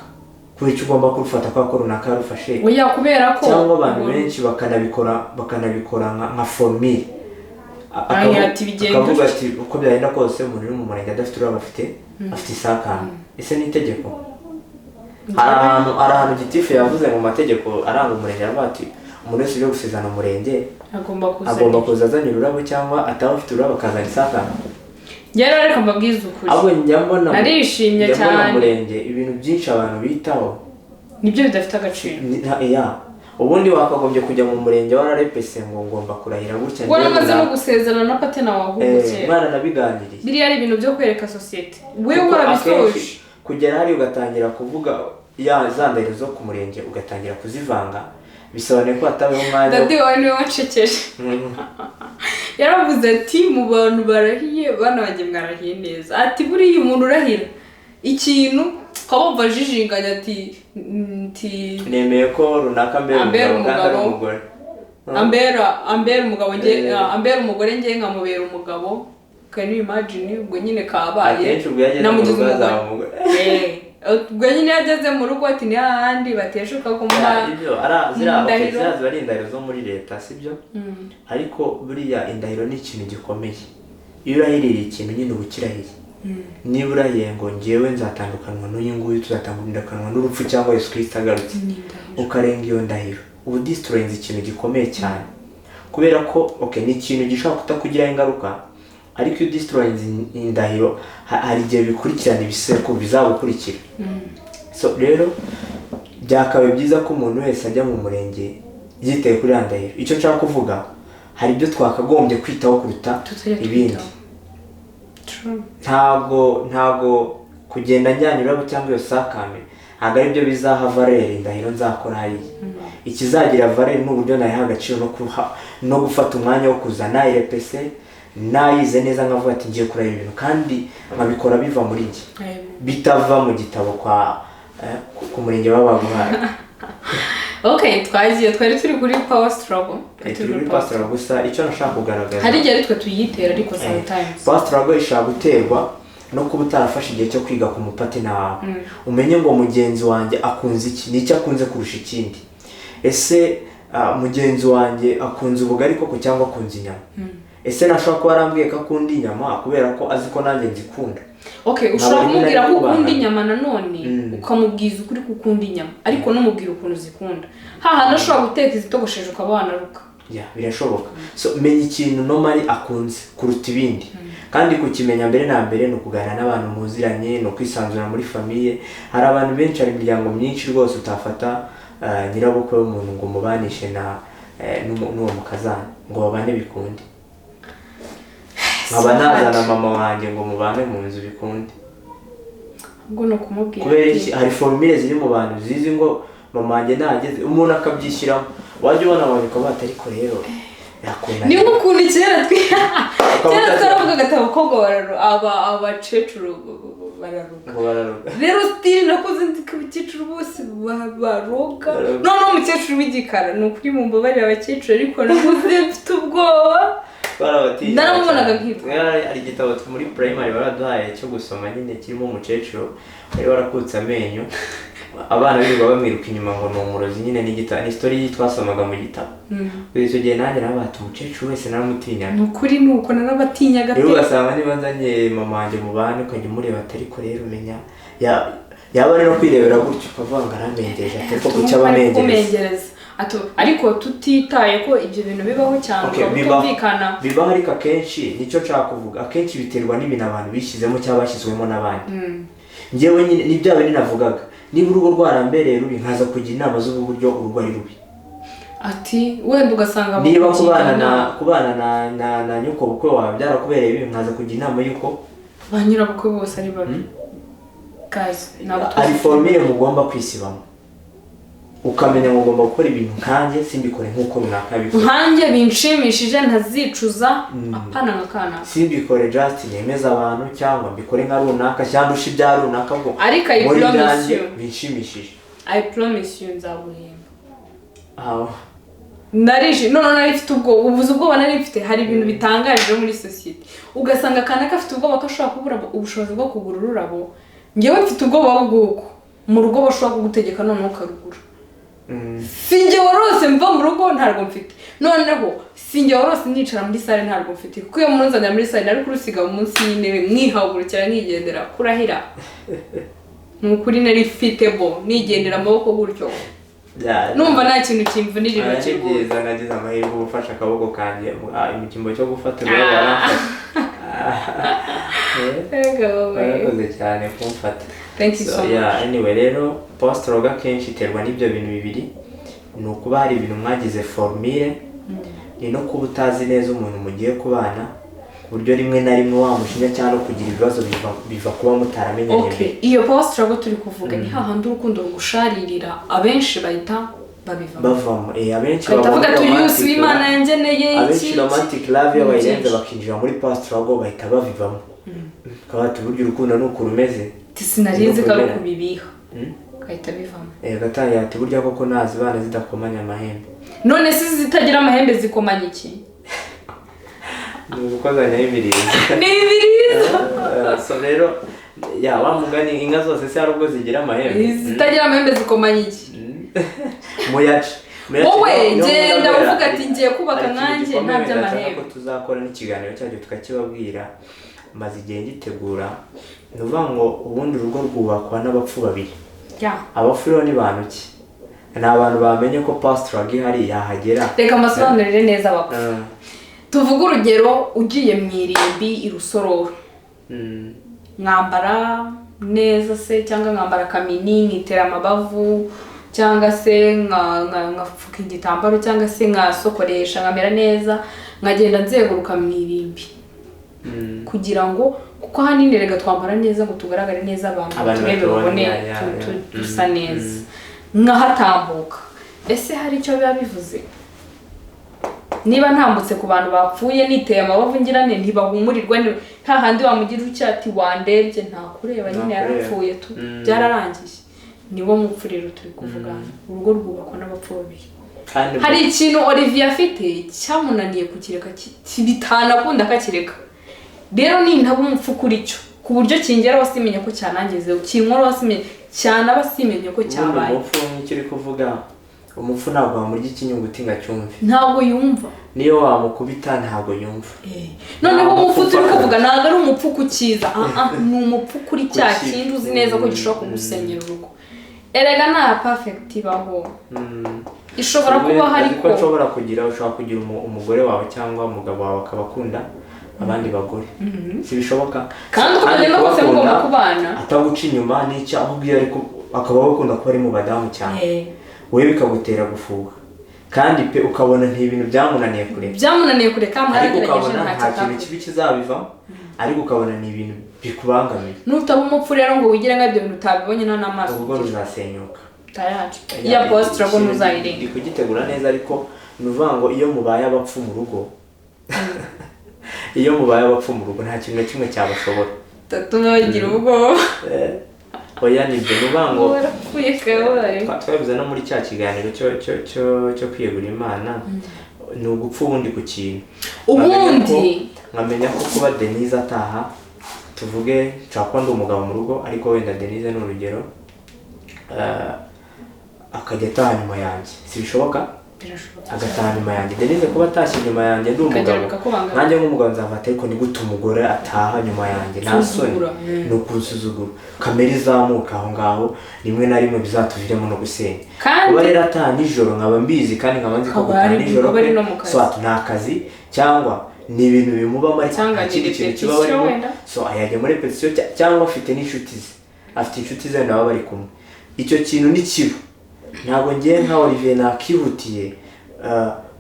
kubera icyo ugomba kurufata kubera ko runaka yarufashe? Oya, kubera ko Cyangwa abantu benshi bakanabikora nka formule. Ati bigenda Akavuga utya. ati: "Uko byagenda kose, umuntu uri mu murenge adafite ururabo afite isakame." Ese ni itegeko? Hari ahantu gitifu yavuze mu mategeko aranga umurenge, aravuga ati: "Umuntu wese uje gusezerana umurenge agomba kuzana agomba kuza azanye ururabo, cyangwa ataba afite ururabo akazana isakame." Njye rero reka mbabwize ukuri. Ahubwo njya mbona Narishimye njya mbona cyane. umurenge ibintu byinshi abantu bitaho nibyo bidafite agaciro. Ya, ubundi wakagombye kujya mu murenge wararepese ngo ngomba kurahira gutya, njyewe Waramaze no runaka. gusezerana na patena wawe ahubwo kera. Mwaranabiganiriye. Biriya ari ibintu byo kwereka sosiyete we Kuko warabisoje. akenshi kugera hariya ugatangira kuvuga ya za ndahiro zo ku murenge, ugatangira kuzivanga, bisobanuye ko hatabayeho umwanya Daddy wawe niwe wanshekeje. Yaravuze ati: "Mu bantu barahiye, bana banjye mwarahiye neza." Ati: "Buriya umuntu urahira ikintu ukaba wumva ajijinganya," ati nti "Nemeye ko runaka ambera Ambera umugabo kandi ari umugabo. umugore." Ambera umugabo nge ambera umugore, nge nkamubera umugabo. Can you imagine? Ubwo nyine kabaye. Akenshi ubwo iyo ageze mu Namugize rugo azaba umugore. umugore. Ubwo nyine iyo ageze mu rugo, ati ni hahandi bateshuka kumuha Ya, ibyo ara ziriya, okay, indahiro. Ziriya ziba ari indahiro zo muri leta, sibyo? Ariko buriya indahiro ni ikintu gikomeye. Iyo urahirira ikintu nyine uba ukirahiye. Niba urahiye ngo ngewe nzatandukanwa n'uyu nguyu, tuzatandukanwa n'urupfu cyangwa Yesu Kirisito agarutse, ukarenga iyo ndahiro, uba udestroyinze ikintu gikomeye cyane, kubera ko okay, ni ikintu gishobora kutakugiraho ingaruka, ariko iyo udestroyinze indahiro, hari igihe bikurikirana, ibisekuru bizagukurikira. So rero byakabaye byiza ko umuntu wese ajya mu murenge yitaye kuri ya ndahiro. Icyo nshaka kuvuga, hari ibyo twakagombye kwitaho kuruta Tutajya ibindi. twitaho. True. Ntabwo Kugenda njyanye ururabo cyangwa iyo sakame ntabwo aribyo bizaha valeur indahiro nzakora hariya. Ikizagira valeur ni uburyo nayiha agaciro no gufata umwanya wo kuza nayirepese, nayize neza, nkavuga ati ngiye kureba ibintu, kandi nkabikora biva muri njye, bitava mu gitabo kwa ku murenge baba baguhaye. Okay, twagiye, twari turi kuri power struggle. Turi kuri power struggle. Gusa icyo nashaka kugaragaza, Hari igihe ari twe tuyitera, ariko sometimes power struggle ishobora guterwa no kuba utarafashe igihe cyo kwiga ku mupartner wawe, umenye ngo mugenzi wanjye akunze iki, ni icyo akunze kurusha ikindi. Ese mugenzi wanjye akunze ubugari koko cyangwa akunze inyama? Ese nashobora kuba arambwiye ko akunda inyama kubera ko azi ko nanjye nzikunda? Okay, ushobora Ntabwo rimwe na kumubwira ko rimwe ukunda kubana. inyama nanone, ukamubwiza ukuri ko ukunda inyama, ariko numubwira ukuntu uzikunda, hahandi ashobora guteka izitogosheje ukaba wanaruka. Yeah, birashoboka. So menya ikintu normally akunze kuruta ibindi, kandi kukimenya mbere na mbere ni ukuganira n'abantu muziranye, ni ukwisanzura muri famille. Hari abantu benshi, hari imiryango myinshi rwose utafata nyirabukwe w'umuntu ngo umubanishe na n'uwo mukazana ngo babane bikunde. Nkaba So hard. nazana mama wanjye ngo mubane mu nzu bikunde? Ubwo ni ukumubwira Kubera ati, iki? Hari formule ziri mu bantu zizi ngo mama wanjye nahageze, umuntu akabyishyiramo, wajya ubona abantu ukavuga ati ariko rero yakunda. Ni nk'ukuntu kera Ukaba kera twaravugaga ati abakobwa aba abakecuru bararuka. Ngo bararuka. Rero still nakuze nzi ko abakecuru bose baroga. Baroga. Noneho umukecuru w'igikara, ni ukuri mumbabarire abakecuru, ariko nakuze mfite ubwoba. Twarabatinyaga Naramubonaga cyane. nkitwa. Hari igitabo muri primary baraduhaye cyo gusoma nyine, kirimo umukecuru wari warakutse amenyo, abana birirwa bamwiruka inyuma ngo ni umurozi nyine. Ni igitabo, ni story twasomaga mu gitabo. Kugeza icyo gihe nanjye narabaye umukecuru wese naramutinyaga. Ni ukuri, ni uko narabatinyaga Rero pe. ugasanga niba nzanye mama wanjye mu bandi, ukajya umureba ati ariko rero umenya yaba ari no kwirebera gutyo, ukavuga ngo aramengeje, ati ariko kuki aba Ari amengereza? kumengereza. Ariko tutitaye ko ibyo bintu bibaho cyane, Okay, ukaba bibaho. utumvikana. Bibaho, ariko akenshi nicyo nshaka kuvuga, akenshi biterwa n'ibintu abantu bishyizemo cyangwa bashyizwemo n'abandi. Njyewe nyine ni bya bindi navugaga, niba urugo rwarambereye rubi, nkaza kugira inama z'uburyo urugo ari rubi. Ati wenda ugasanga Niba bakugira kubana na inama. kubana na nyoko bukwe wawe byarakubereye bibi, nkaza kugira inama y'uko Ba nyirabukwe bose ari babi, guys, ntabwo hari twese formule mugomba kwisibamo, ukamenya ngo ugomba gukora ibintu nkanjye, simbikore nk'uko runaka yabikora. Nkanjye binshimishije ntazicuza, apana nka kanaka. Simbikore just nemeza abantu, cyangwa mbikore nka runaka, cyangwa ndushe ibya runaka, ngo Ariko I muri promise ibyanjye you. binshimishije. I promise you, nzaguhemba. Aho. Narije none nari mfite ubwoba, ubuze ubwoba nari mfite. Hari ibintu bitangaje muri sosiyete, ugasanga kanaka afite ubwoba ko ashobora kubura ubushobozi bwo kugura ururabo, ngewe mfite ubwoba bw'uko mu rugo bashobora kugutegeka noneho ukarugura. Si njye warose mva mu rugo ntarwo mfite, noneho si njye warose nicara muri salle ntarwo mfite, kuko iyo munzanira muri salle nari kurusiga munsi y'intebe mwihagurukira nkigendera. Kurahira, ni ukuri nari mfite bo nigendera amaboko gutyo, numva nta kintu kimvunira intoki Ni rwose. byiza, nagize amahirwe gufasha akaboko kanjye mu cyimbo cyo gufata ururabo baramfata. Ego we. Barakoze cyane kumfata. Thank you So, so much. yeah, anyway rero power struggle akenshi iterwa n'ibyo bintu bibiri: ni ukuba hari ibintu mwagize formule, ni no kuba utazi neza umuntu mugiye kubana, ku buryo rimwe na rimwe wamushinya cyangwa no kugira ibibazo biva kuba mutaramenyanye Okay, mbere. Iyo power struggle turi kuvuga ni hahandi urukundo rugusharirira, abenshi bahita babivamo. Bavamo, abenshi Ugahita baba avuga muri ati uyu romantic si Imana yangeneye. Abenshi Iki romantic love iyo Ni bayirenze byinshi. bakinjira muri power struggle, bahita babivamo. Bakaba bati burya urukundo ni uku rumeze. Ati sinari nzi ko ari Ni uku ukubibiha, ugahita bivamo. Gatangira ati burya koko nazibana zidakomanya amahembe. None se zitagira amahembe zikomanya iki? Ni ugukozanyaho imirizo. Ni ibirizo. So rero ya wa mugani, inka zose se hari ubwo zigira amahembe? Zitagira amahembe zikomanya iki? Muyace. Muyace. Wowe niho genda nkunda uvuga ati ngiye kubaka hari ikintu nkanjye gikomeye nta ndashaka by'amahembe. ko tuzakora n'ikiganiro cyacu tukakibabwira, maze igihe ngitegura. Ni ukuvuga ngo ubundi urugo rwubakwa n'abapfu babiri. Abapfu rero ni bantu ki? Ni abantu bamenye ko power ihari yahagera. Reka mbasobanurire neza abapfu. Tuvuge urugero, ugiye mu irimbi i Rusororo, mwambara neza se, cyangwa nkambara akamini nkitera amabavu, cyangwa se nkapfuka igitambaro, cyangwa se nkasokoresha nkamera neza, nkagenda nzenguruka mu irimbi. Kugira ngo, kuko ahanini rega twambara neza ngo tugaragare neza, abantu Abantu turebe batubone, babone dusa neza, nkahatambuka. Ese hari icyo biba bivuze niba ntambutse ku bantu bapfuye niteye amabavu, ngira nte, ntibahumurirwa, nta handi wamugira utya ati wandebye, ntakureba nyine, Ntakureba. yarapfuye tu, byararangiye. Niwo mupfu rero turi kuvuga. Urugo rwubakwa n'abapfu babiri. Kandi Hari ikintu Olivier afite cyamunaniye kukireka, bitanakunda akakireka. Rero nintaba umupfu kuri cyo, ku buryo kingeraho simenye ko cyanangezeho, kinkoraho simenye, cyanaba simenye ko Ubundi cyabaye. Umupfu, nk'icyo uri kuvuga, umupfu ntabwo wamurya ikinyuguti ngo acyumve. Ntabwo yumva. Niyo wamukubita ntabwo yumva. Noneho Nta umupfu mupfu turi ufata. kuvuga ntabwo ari umupfu ku cyiza, ah ah, ni umupfu kuri cya Ku kibi. kindi uzi neza ko gishobora kugusenyera urugo. Erega nta perfect ibaho, ishobora Wowe kubaho uzi ariko ko nshobora kugira, ushobora kugira umugore wawe cyangwa umugabo wawe akaba akunda abandi bagore, si bishoboka? Kandi uko bigenda kose kubakunda, mugomba kubana. Ataguca inyuma n'icyo, ahubwo iyo ari akaba akunda kuba ari mu badamu cyane, wowe bikagutera gufuha, kandi pe ukabona nti ibintu byamunaniye kureka. Byamunaniye kureka, Ariko mwaragerageje, ukabona ntacyo nta kintu atakoze. kibi kizabivamo, ariko ukabona ni ibintu bikubangamiye. Nutaba umupfu rero ngo wigire nk'ibyo bintu utabibonye, nta n'amaso Urugo ugira. ruzasenyuka. Tayari iya power struggle ntuzayirenga. Ndi kugitegura neza, ariko ni ukuvuga ngo iyo mubaye abapfu mu rugo, iyo mubaye abapfu mu rugo, nta kintu na kimwe cyabashobora. Tatuma bagira ubwoba. Oya, nibyo, ni ukuvuga ngo Warapfuye kabaye. Twabivuze no muri cya kiganiro cyo kwiyegura Imana, ni ugupfa ubundi ku kintu. Ubundi Nkamenya ko kuba Denise ataha, tuvuge nshobora kuba ndi umugabo mu rugo, ariko wenda Denise ni urugero, akajya ataha nyuma yanjye, si bishoboka? Birashoboka. Agataha nyuma yanjye, Denise kuba atashye nyuma yanjye ndi umugabo, Bikagera bikakubangamira. nanjye nk'umugabo nzafata, ariko ni gute umugore ataha nyuma yanjye, nta soni? Nsuzugura. Ni ukunsuzugura, kamere izamuka aho ngaho, rimwe na rimwe bizatuviremo no gusenya. Kandi Kuba rero ataha nijoro nkaba mbizi, kandi nkaba nzi ko Akaba gutaha nijoro aba ari kwe, no mu kazi. soit ni akazi cyangwa ni ibintu bimubamo, ariko Cyangwa nta ni kindi kintu repetition kiba barimo. wenda. So yajya muri repetition cyangwa afite n'inshuti ze, afite inshuti ze nabo bari kumwe. Icyo kintu ni kiba, ntabwo ngiye nka Olivier nakihutiye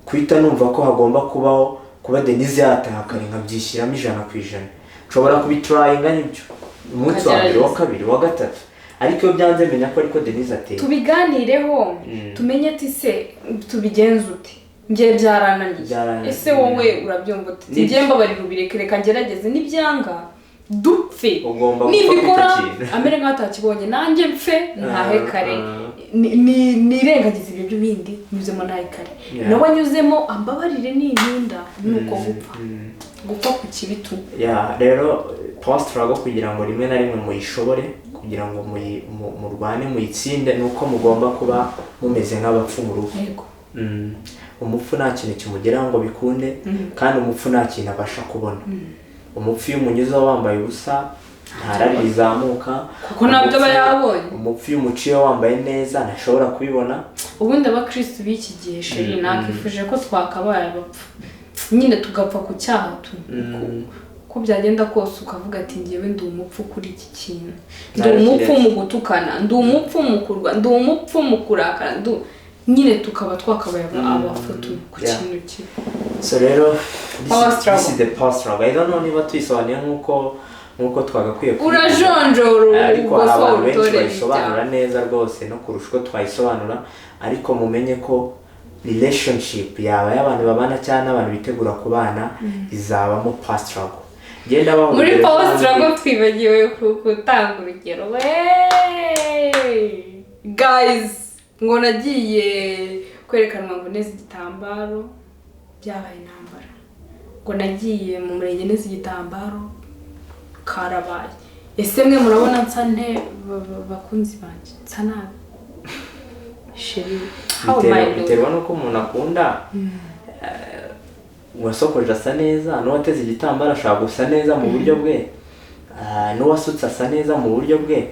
guhita numva ko hagomba kubaho kuba Denise yataha kare nkabyishyiramo 100%. Nshobora kubitryinga, nibyo, umunsi wa mbere, wa kabiri, wa gatatu, ariko iyo byanze menya ko ariko Denise ateye. Tubiganireho, tumenye ati se tubigenze ute? Njye byarananiye. Byarananiye. Ese wowe urabyumva ute? Nibyo. Njye mbabarira ubireke, reka ngerageze, nibyanga dupfe. Ugomba gupfa Nibikora kuri icyo kintu. amere nk'aho atakibonye, nanjye mpfe ntahe kare. Nirengagize ibyo bindi, nyuzemo ntahe kare, nawe anyuzemo, ambabarire ninkunda, nuko gupfa, gupfa ku kibi tu. Ya, rero power struggle, kugira ngo rimwe na rimwe muyishobore, kugira ngo murwane muyitsinde, ni uko mugomba kuba mumeze nk'abapfu mu rugo. Umupfu nta kintu kimugeraho ngo bikunde, kandi umupfu nta kintu abasha kubona. Umupfu iyo umunyuzeho wambaye ubusa nta rari rizamuka. Kuko ntabyo aba yabonye. Umupfu iyo umuciye wambaye neza ntashobora kubibona. Ubundi abakirisitu b'iki gihe, chéri, nakifuje ko twakabaye abapfu nyine, tugapfa ku cyaha tu. Uko byagenda kose ukavuga ati ngewe ndi umupfu kuri iki kintu, ndi Narakiretse. umupfu mu gutukana, ndi umupfu mu kurwa, ndi umupfu mu kurakara, nyine tukaba twakabaye abapfu tu ku kintu kimwe. So rero Power struggle. this is the power struggle. I don't know niba tuyisobanuye nk'uko twagakwiye kubivuga. Urajonjora. Ariko hari Ubwo abantu benshi utore bayisobanura neza rwose no kurusha uko twayisobanura, ariko mumenye ko relationship yaba y'abantu babana cyangwa n'abantu bitegura kubana izabamo power struggle. Genda baha Muri urugero power rw'undi. struggle twibagiwe gutanga urugero we, guys, ngo nagiye kwerekanwa ngo neze igitambaro, byabaye intambara, ngo nagiye mu murenge neze igitambaro, karabaye. Ese mwe murabona nsa nte, bakunzi banjye? Nsa nabi, chéri? How am I looking? Biterwa n'uko umuntu akunda. Uwasokoje asa neza, n'uwateze igitambaro ashobora gusa neza mu buryo bwe, n'uwasutse asa neza mu buryo bwe.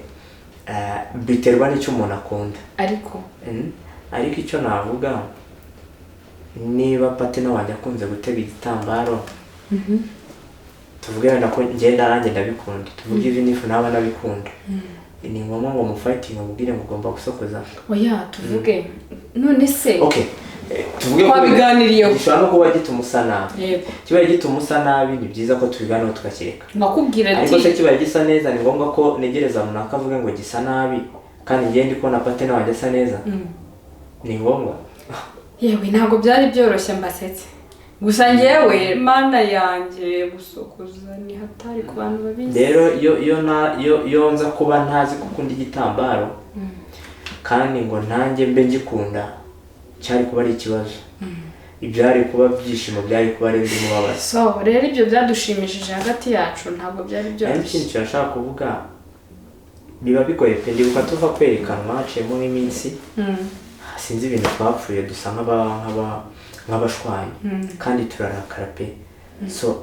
Biterwa n'icyo umuntu akunda. Ariko Ariko icyo navuga, niba partner wanjye akunze gutega igitambaro, tuvuge wenda ko ngenda nanjye ndabikunda, tuvuge even if naba nabikunda, ni ngombwa ngo mufightinge mubwire ngo ugomba gusokoza? Oya, tuvuge none se Okay. Tuvuge ko Twabiganiriyeho. Gishobora no kuba gituma usa nabi. Kibaye gituma usa nabi, ni byiza ko tubiganiraho tukakireka. Nkakubwira Ariko se ati kibaye gisa neza, ni ngombwa ko negereza runaka avuge ngo gisa nabi, kandi njye ndi kubona partner wanjye asa neza? Ni ngombwa? Yewe, ntabwo byari byoroshye, mbasetse gusa. Njyewe, mana yanjye, gusokoza ni hatari ku bantu babizi. Rero iyo na iyo nza kuba ntazi ko ukunda igitambaro, kandi ngo nanjye mbe ngikunda, cyari kuba ari ikibazo. Ibyari kuba byishimo byari kuba ari indi mubabaro. So rero ibyo byadushimishije hagati yacu, ntabwo byari Hari byoroshye. ikindi kintu nashaka kuvuga, biba bigoye pe. Ndibuka tuva kwerekanwa, haciyemo nk'iminsi, sinzi ibintu twapfuye, dusa nk'abashwanyi kandi turarakara pe. So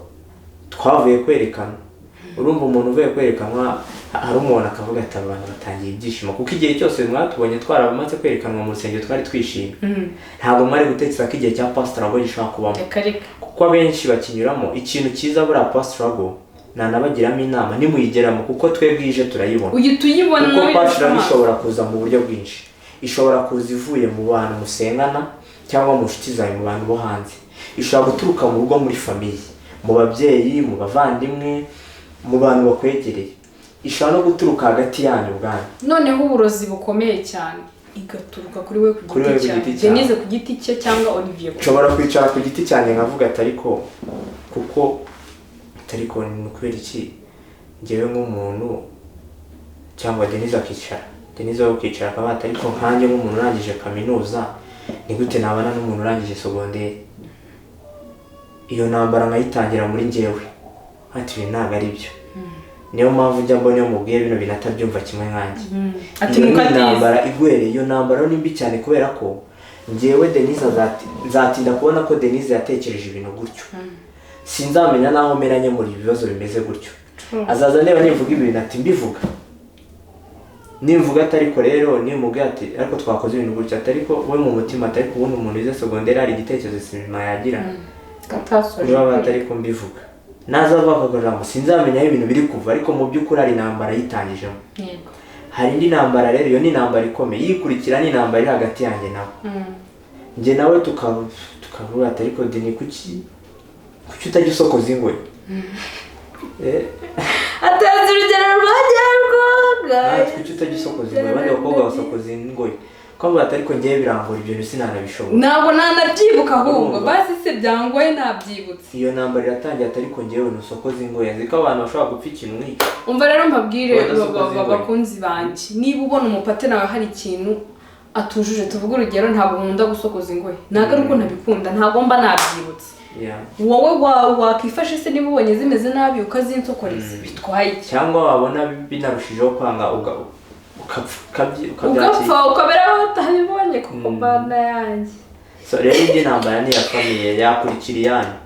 twavuye kwerekanwa, urumva umuntu uvuye kwerekanwa hari umuntu akavuga ati: "Abantu batangiye ibyishimo," kuko igihe cyose mwatubonye twarabamaze kwerekanwa mu rusengero twari twishimye. Ntabwo mwari gutekereza ko igihe cya power struggle gishobora kubamo, Reka reka. kuko abenshi bakinyuramo. Ikintu cyiza, buriya power struggle nanabagiramo inama, nimuyigeramo, kuko twebwe ije turayibona. Uhita uyibona. Kuko Nawe power struggle amaso. ishobora kuza mu buryo bwinshi. Ishobora kuza ivuye mu bantu musengana cyangwa mu nshuti zawe, mu bantu bo hanze. Ishobora guturuka mu rugo, muri famille, mu babyeyi, mu bavandimwe, mu bantu bakwegereye. Ishobora no guturuka hagati yanyu ubwanyu. Noneho uburozi bukomeye cyane, igaturuka kuri we ku Kuri giti we ku cyawe. giti cyawe. Denise ku giti cye cyangwa Olivier ku Nshobora kwicara ku giti cyanjye nkavuga ati: "Ariko kuko ariko ni ukubera iki njyewe nk'umuntu?" Cyangwa Denise akicara, Denise we ukicara akaba ati: "Ariko nkanjye nk'umuntu urangije kaminuza, ni gute nabana n'umuntu urangije segonderi?" Iyo ntambara nkayitangira muri njyewe, ati: "Ibi ntabwo ari byo." Niyo mpamvu njya mbona iyo mubwiye bino bintu atabyumva kimwe nkanjye. Ati Iyo nuko ni atize. intambara igwereye. Iyo ntambara ni mbi cyane, kubera ko njyewe Denise nzatinda kubona ko Denise yatekereje ibintu gutyo. Sinzamenya n'aho meranye muri ibi bibazo bimeze gutyo. True. Azaza ndeba nivuga ibintu ati mbivuga, nimvuga ati ariko rero, nimubwira ati ariko twakoze ibintu gutya, ati ariko we mu mutima ati ariko ubundi umuntu wize segonderi hari igitekerezo sinema yagira? Katasoje. Niba batari ko mbivuga, naza avuga ako kajambo, sinzamenya aho ibintu biri kuva, ariko mu by'ukuri hari intambara yitangijemo. Hari indi ntambara rero, iyo ni intambara ikomeye yikurikira, ni intambara iri hagati yanjye nawe. Njye nawe tukavuga ati: "Ariko Deni, kuki utajya usokoza ingoyi?" Atanze urugero rwajyarwaga. Natwe, kuki utajya usokoza ingoyi? Abandi bakobwa basokoza ingoyi. Ko ati ariko njyewe birangora, ibyo bintu sinanabishobora. Ntabwo nanabyibuka ahubwo. Urumva? Basi se byangoye, nabyibutse. Iyo ntambara iratangira ati ariko njyewe ntusokoza ingoyi. Nzi ko abantu bashobora gupfa ikintu nk'icyo. Umva rero mbabwire, Badasokoza ingoyi. bakunzi banjye, niba ubona umupartner wawe hari ikintu atujuje, tuvuge urugero, ntabwo nkunda gusokoza ingoyi, ntabwo ari uko ntabikunda, ntabwo mba nabyibutse. Wowe wakifashe se niba ubonye zimeze nabi ukazinsokoreza, bitwaye iki? Cyangwa wabona binarushijeho kwanga ukapfa ukabyakira. Ugapfa ukabera aho utabibonye, kuko mbana yanjye. So rero indi ntambara ni iya famille, yakurikira iyanyu.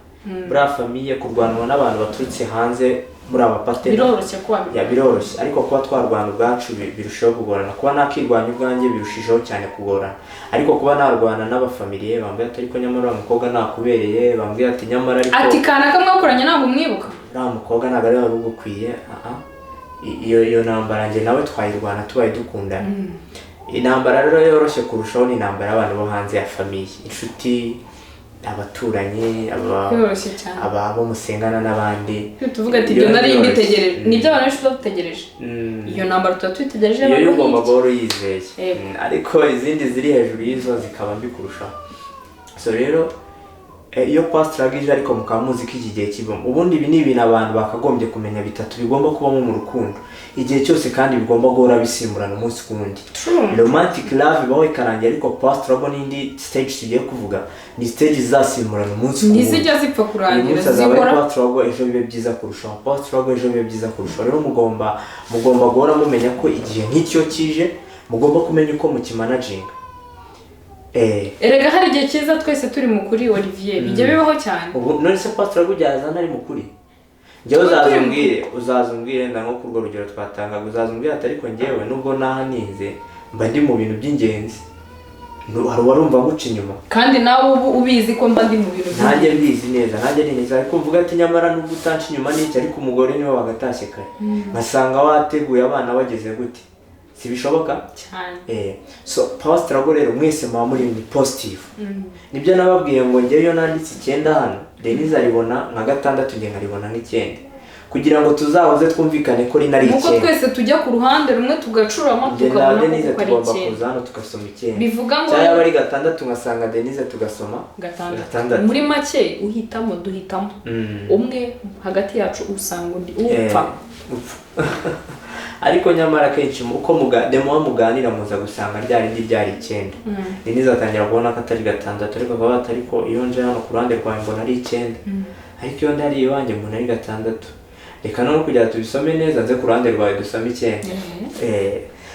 Buriya famille, kurwanwa n'abantu baturutse hanze muri abapartner Biroroshye ko wabibona. Ya, biroroshye, ariko kuba twarwana ubwacu birushaho kugorana. Kuba nakirwanya ubwanjye birushijeho cyane kugorana, ariko kuba narwana n'abafamiliye bambwira ati ariko nyamara uriya mukobwa nakubereye, bambwira ati nyamara ariko Ati kana kamwakoranye ntabwo umwibuka. Uriya mukobwa ntabwo ari wari ugukwiye. Aha iyo ntambara njye nawe twayirwana tubaye dukundana. Intambara rero yoroshye kurushaho ni intambara y'abantu bo hanze ya famille, inshuti, abaturanyi, Biroroshye cyane. aba bo musengana n'abandi. Tuvuga ati Iyo ibyo nari biroroshye. mbitegereje, nibyo abantu benshi tuba dutegereje. Iyo ntambara tuba tuyitegereje. Iyo yo Abantu ugomba hirya. guhora uyizeye. Yego. Ariko izindi ziri hejuru y'izo zikaba mbi kurushaho. So rero iyo power struggle ije, ariko mukaba muzi ko iki gihe kibamo, ubundi ibi ni ibintu abantu bakagombye kumenya bitatu bigomba kubamo mu rukundo igihe cyose, kandi bigomba guhora bisimburana umunsi ku wundi. True. Romantic love ibaho ikarangira, ariko power struggle n'indi stage tugiye kuvuga ni stage zizasimburana umunsi ku wundi. Ntizijya zipfa Uyu kurangira. munsi azaba ari Zihora. power struggle, ejo bibe byiza kurushaho, power struggle, ejo bibe byiza kurushaho. Rero mugomba guhora mumenya ko igihe nk'icyo kije, mugomba kumenya uko mukimanaginga. Erega hari igihe cyiza twese turi mu kuri, Olivier, bijya bibaho cyane. Ubu none se power struggle ujyaza ari mukuri? Njyewe Tuba uzaza turi mu umbwire, uzaza umbwire nda nko kurwo rugero twatangaga, uzaza umbwire ati ariko njyewe nubwo naha nize mba ndi mu bintu by'ingenzi. Hari uwarumva nguca inyuma? Kandi nawe ubu ubizi ko mba ndi mu bintu Nanjye mbizi neza, nanjye ni neza, ariko mvuga ati nyamara nubwo utanca inyuma n'iki, ariko umugore niwe wagatashye kare, nkasanga wateguye abana bageze gute. Si bishoboka? Cyane. So power struggle rero, mwese muba muri ni positive. Nibyo nababwiye ngo njyewe iyo nanditse 9 hano, Denise aribona nka 6, njye nkaribona nk'icyenda, kugira ngo tuzahuze twumvikane ko rino ari Nuko 9. twese tujya ku ruhande rumwe tugacurama, Njye na tukabona Denise ko ari tugomba 9. kuza hano tugasoma 9. Bivuga ngo Cyangwa yaba ari 6, ngasanga Denise, tugasoma 6. 6. Muri make uhitamo, duhitamo umwe hagati yacu, usanga undi upfa. Upfa. Ariko nyamara akenshi uko muba muganira, muza gusanga rya rindi ryari 9. Denise atangira kubona ko atari 6, ariko akaba atari ko iyo nje hano ku ruhande rwawe mbona ari 9, ariko iyo ndari iwanjye mbona ari 6. Reka noneho kugira ngo tubisome neza, nze ku ruhande rwawe dusome 9.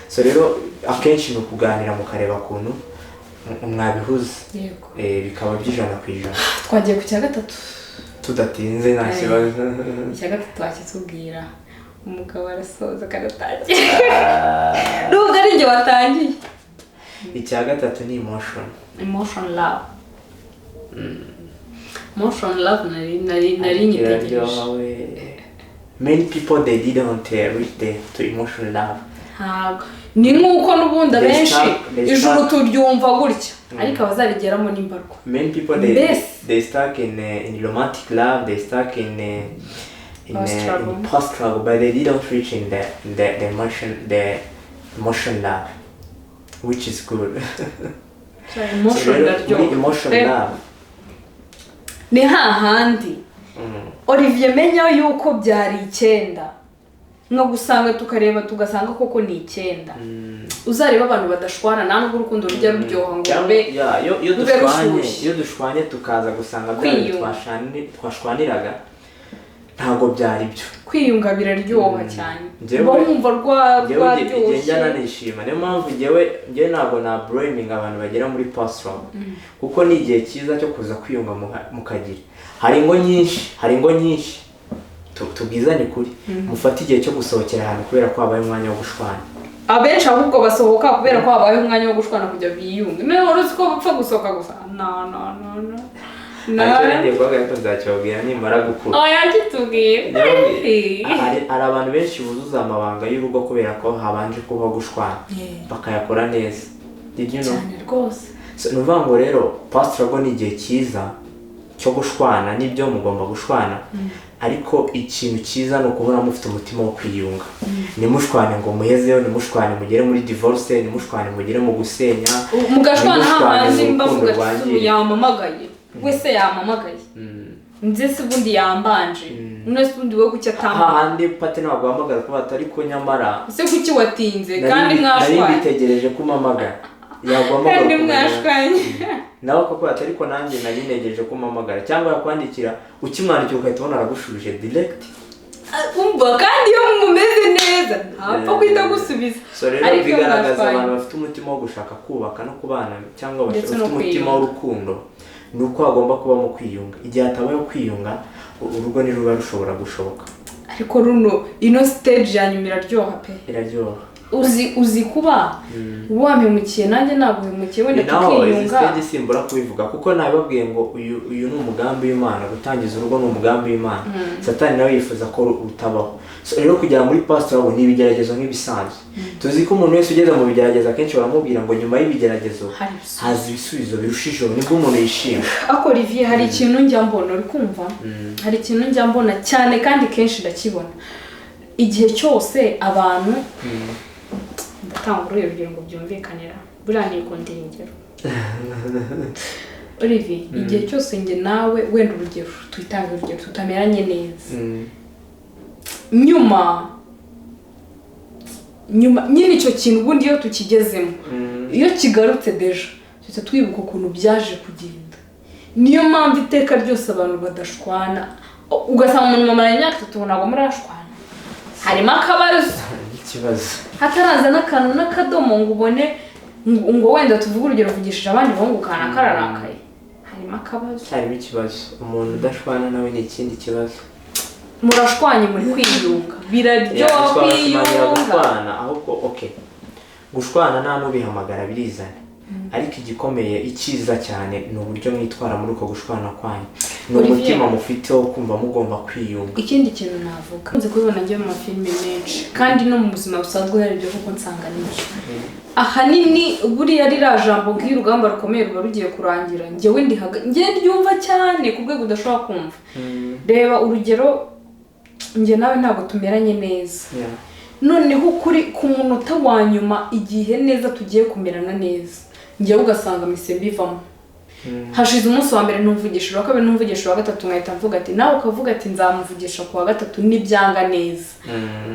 So rero akenshi ni ukuganira mukareba ukuntu mwabihuza, bikaba by'100%. Twagiye ku cya gatatu. Tudatinze, nta kibazo. Icya gatatu wakitubwira? Umugabo arasoza akanatangira, nubwo ari njye watangiye. Icya gatatu ni emotion. Emotion love. Emotion love nari nyitegereje. Iraryoha we. Many people, they didn't reach the to emotion love. Ntabwo ni nk'uko n'ubundi They abenshi they ijuru turyumva gutya, ariko abazarigeramo ni mbarwa. Many people, they Mbese. they stuck in romantic love, they stuck in Power struggle. in power struggle, but they didn't reach in the emotion love, which is good. So, emotion So rero, ndaryoha. muri emotion Pe. love, Ni hahandi Olivier menya yuko byari 9, nko gusanga tukareba tugasanga koko ni 9. Uzareba abantu badashwana, nta nubwo urukundo rujya ruryoha ngo Cyangwa- rube yeah, iyo rube dushwanye, rushyushye. iyo dushwanye tukaza gusanga bya bintu Kwiyunga. Twashwaniraga ntabwo byari byo. Kwiyunga biraryoha cyane. Uba wumva Njyewe igihe njya rwaryoshye. Nanishima, niyo mpamvu njyewe ntabwo na blaming abantu bagera muri pastoral, kuko ni igihe cyiza cyo kuza kwiyunga mukagira. Hari ingo nyinshi, tubwizanye ukuri, mufate igihe cyo gusohokera ahantu kubera ko habaye umwanya wo gushwana. Abenshi ahubwo basohoka kubera ko habayeho umwanya wo gushwana kugira biyunge. Niba wari uzi ko bapfa gusohoka gusa? No, no, no, no, no. Aricyo ngiye kuvuga, ariko nzakibabwira nimara gukura. Oya, kitubwire. Hari abantu benshi buzuza amabanga y'urugo kubera ko habanje kubaho gushwana, bakayakora neza. Did you know? Cyane rwose. So, ni ukuvuga ngo rero power struggle ni igihe cyiza cyo gushwana. Nibyo, mugomba gushwana, ariko ikintu cyiza ni ukuhora mufite umutima wo kwiyunga. Ntimushwane ngo muhezeyo, ntimushwane mugere muri divorce, ntimushwane mugere mu gusenya, Mugashwana ntimushwane hahandi mu mba rukundo mvuga ati rwangirika. Yamamagaye wese, yamamagaye nze se ubundi yambanje none se ubundi wowe kuki atamamaye? Hahandi pate ntabwo guhamagara kuba atari ko nyamara Ese kuki watinze kandi nari mwashwanye? mbitegereje ko umpamagara, yaguhamagara Kandi ukumenya. mwashwanye. Nawe koko ati ariko nanjye nari ntegereje ko umpamagara, cyangwa yakwandikira, ukimwandikira ugahita ubona aragushubije direct. Umva, kandi iyo mumeze neza ntapfa guhita gusubiza. So rero Ariko iyo bigaragaza mwashwanye- abantu bafite umutima wo gushaka kubaka no kubana, cyangwa Ndetse bafite no umutima kwiyunga. w'urukundo, ni uko hagomba kubamo kwiyunga. Igihe hatabayeho kwiyunga, urugo ntiruba rushobora gushoboka. Ariko runo ino stage ya nyuma iraryoha pe. Iraryoha. Uzi kuba wampemukiye nanjye naguhemukiye wenda Ni naho izi tukiyunga. stage simbura kubivuga, kuko nabibabwiye ngo uyu ni umugambi w'Imana. Gutangiza urugo ni umugambi w'Imana. Satani nawe yifuza ko rutabaho. So rero kugera muri pastor ni ibigeragezo nk'ibisanzwe. Tuzi ko umuntu wese ugeze mu bigeragezo, akenshi baramubwira ngo nyuma y'ibigeragezo Hari ibisubizo. haza ibisubizo birushijeho, nibwo umuntu yishima. Ariko Olivier, hari ikintu njya mbona, uri kumva? Hari ikintu njya mbona cyane kandi kenshi ndakibona igihe cyose abantu, ndatanga uruhe rugero ngo byumvikanira? Buriya nikundira ingero, Olivier. Igihe cyose njye nawe, wenda urugero, twitange urugero, tutameranye neza, nyuma nyine icyo kintu ubundi iyo tukigezemo, iyo kigarutse déjà tuhita twibuka ukuntu byaje kugenda. Niyo mpamvu iteka ryose abantu badashwana, ugasanga umuntu mumaranye imyaka 3 ntabwo murashwana, harimo akabazo. Ikibazo. Hataraza n'akantu n'akadomo ngo ubone ngo wenda tuvuge urugero uvugishije abandi bahungu kanaka kararakaye, harimo akabazo. Harimo ikibazo. Umuntu udashwana nawe ni ikindi kibazo. Murashwanye, muri kwiyunga, biraryoha Twabashimangira kwiyunga. Gushwana ahubwo, okay, gushwana nta n'ubihamagara, birizana. Ariko igikomeye, icyiza cyane, ni uburyo mwitwara muri uko gushwana kwanyu, ni Olivier. umutima mufite wo kumva mugomba kwiyunga. Ikindi kintu navuga, nzi kubibona njye mu mafilime menshi kandi no mu buzima busanzwe hari ibyo kuko nsanga nibyo ahanini. Buriya ririya jambo nk'iyo urugamba rukomeye ruba rugiye kurangira, njyewe ndihaga, njye ryumva cyane ku rwego udashobora kumva. Reba urugero, njye nawe ntabwo tumeranye neza. Noneho kuri ku munota wa nyuma, igihe neza tugiye kumerana neza, njyewe ugasanga mise mbivamo. Hashize umunsi wa mbere ntumvugisha, uwa kabiri ntumvugisha, uwa gatatu nkahita mvuga ati, nawe ukavuga ati nzamuvugisha ku wa gatatu nibyanga neza.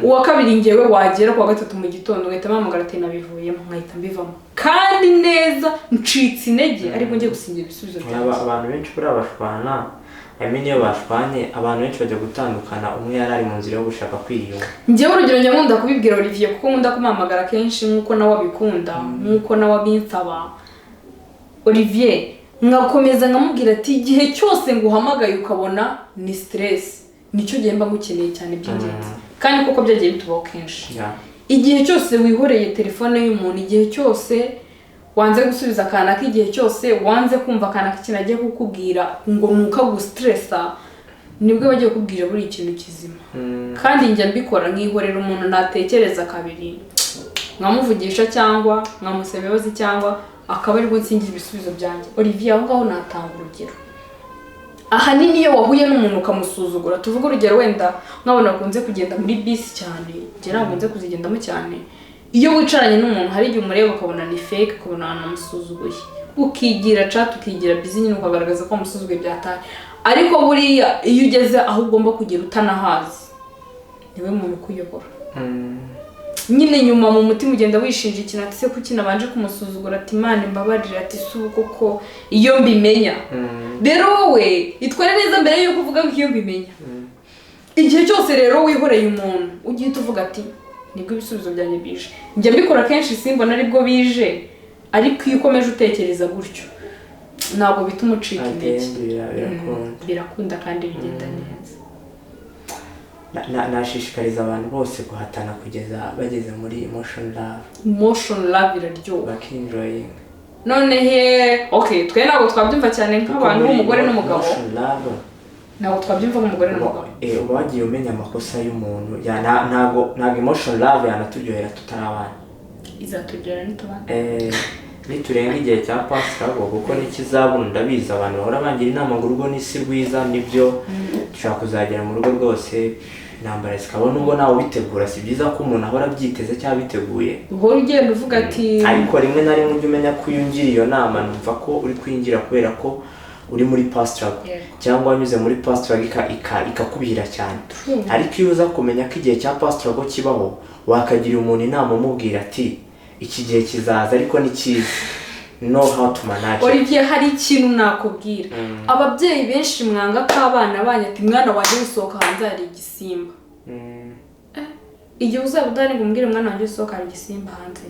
Uwa kabiri ngewe wagera ku wa gatatu mu gitondo ngahita mpamagara ati nabivuyemo, nkahita mbivamo kandi neza ncitse intege, ariko ngiye gusingira ibisubizo byanjye. Abantu benshi buriya bashwana, I mean, iyo bashwanye, abantu benshi bajya gutandukana umwe yari ari mu nzira yo gushaka kwiyunga. Njyewe urugero njya nkunda kubibwira Olivier, kuko nkunda kumuhamagara kenshi nk'uko nawe abikunda, nk'uko nawe abinsaba. Olivier, nkakomeza nkamubwira ati igihe cyose nguhamagaye ukabona ni stress, nicyo gihe mba ngukeneye cyane by'ingenzi. Kandi koko byagiye bitubaho kenshi. Igihe cyose wihoreye telefone y'umuntu, igihe cyose wanze gusubiza akanaka, igihe cyose wanze kumva akanaka ikintu agiye kukubwira ngo ni ukagustressa, nibwo bagiye kukubwira buri kintu kizima. Kandi njya mbikora, nkihorera umuntu natekereza kabiri nkamuvugisha cyangwa nkamusaba imbabazi, cyangwa akaba aribwo nsingira ibisubizo byanjye. Olivier, aho ngaho natanga urugero. Ahanini iyo wahuye n'umuntu ukamusuzugura, tuvuge urugero wenda nk'abantu bakunze kugenda muri bisi cyane, njye ntabwo nze kuzigendamo cyane, iyo wicaranye n'umuntu hari igihe umureba ukabona ni fake, ukabona wanamusuzuguye, ukigira chat, ukigira busy nyine, ukagaragaza ko wamusuzuguye byataye. Ariko buriya iyo ugeze aho ugomba kugera utanahazi, niwe muntu ukuyobora. Nyine nyuma mu mutima ugenda wishinja ikintu, ati se kuki nabanje kumusuzugura, ati Imana imbabarire, ati si ubu koko iyo mbimenya. Rero wowe itware neza mbere yuko uvuga ngo iyo mbimenya. Igihe cyose rero wihoreye umuntu, ujye uhita uvuga ati nibwo ibisubizo byanjye bije. Njya mbikora kenshi simbona aribwo bije, ariko iyo ukomeje utekereza gutyo ntabwo bituma ucika intege. At the end birakunda. Birakunda kandi bigenda neza. Nashishikariza abantu bose guhatana kugeza bageze muri emotion love. Emotion love iraryoha. Bakenjoyinga. None okay, twe ntabwo twabyumva cyane nk'abantu b'umugore n'umugabo. Emotion love Ntabwo twabyumva nk'umugore n'umugabo. Uba wagiye umenya amakosa y'umuntu. Ya, ntabwo emotion love yanaturyohera tutari abana. Izaturyohera nitubana. Niturenga igihe cya pasitabo, kuko nikizabona ndabizi, abantu bahora bangira inama ngo urugo ni si rwiza. Nibyo, dushobora kuzagera mu rugo rwose intambara zikaba, nubwo nawe ubitegura. Si byiza ko umuntu ahora abyiteze cyangwa abiteguye. Uhora ugenda uvuga ati Ariko rimwe na rimwe ujye umenya ko iyo ungiriye iyo nama, numva ko uri kwinjira kubera ko uri muri past struggle cyangwa wanyuze muri past struggle ikakubihira cyane. True. Ariko iyo uza kumenya ko igihe cya past struggle kibaho, wakagira umuntu inama umubwira ati iki gihe kizaza, ariko ni cyiza, know how to manage it. Olivier, hari ikintu nakubwira. Ababyeyi benshi mwanga ko abana banyu, ati mwana wanjye usohoka hanze hari igisimba. Igihe uzaba udahari ngo umbwire umwana wanjye usohoka hari igisimba hanze,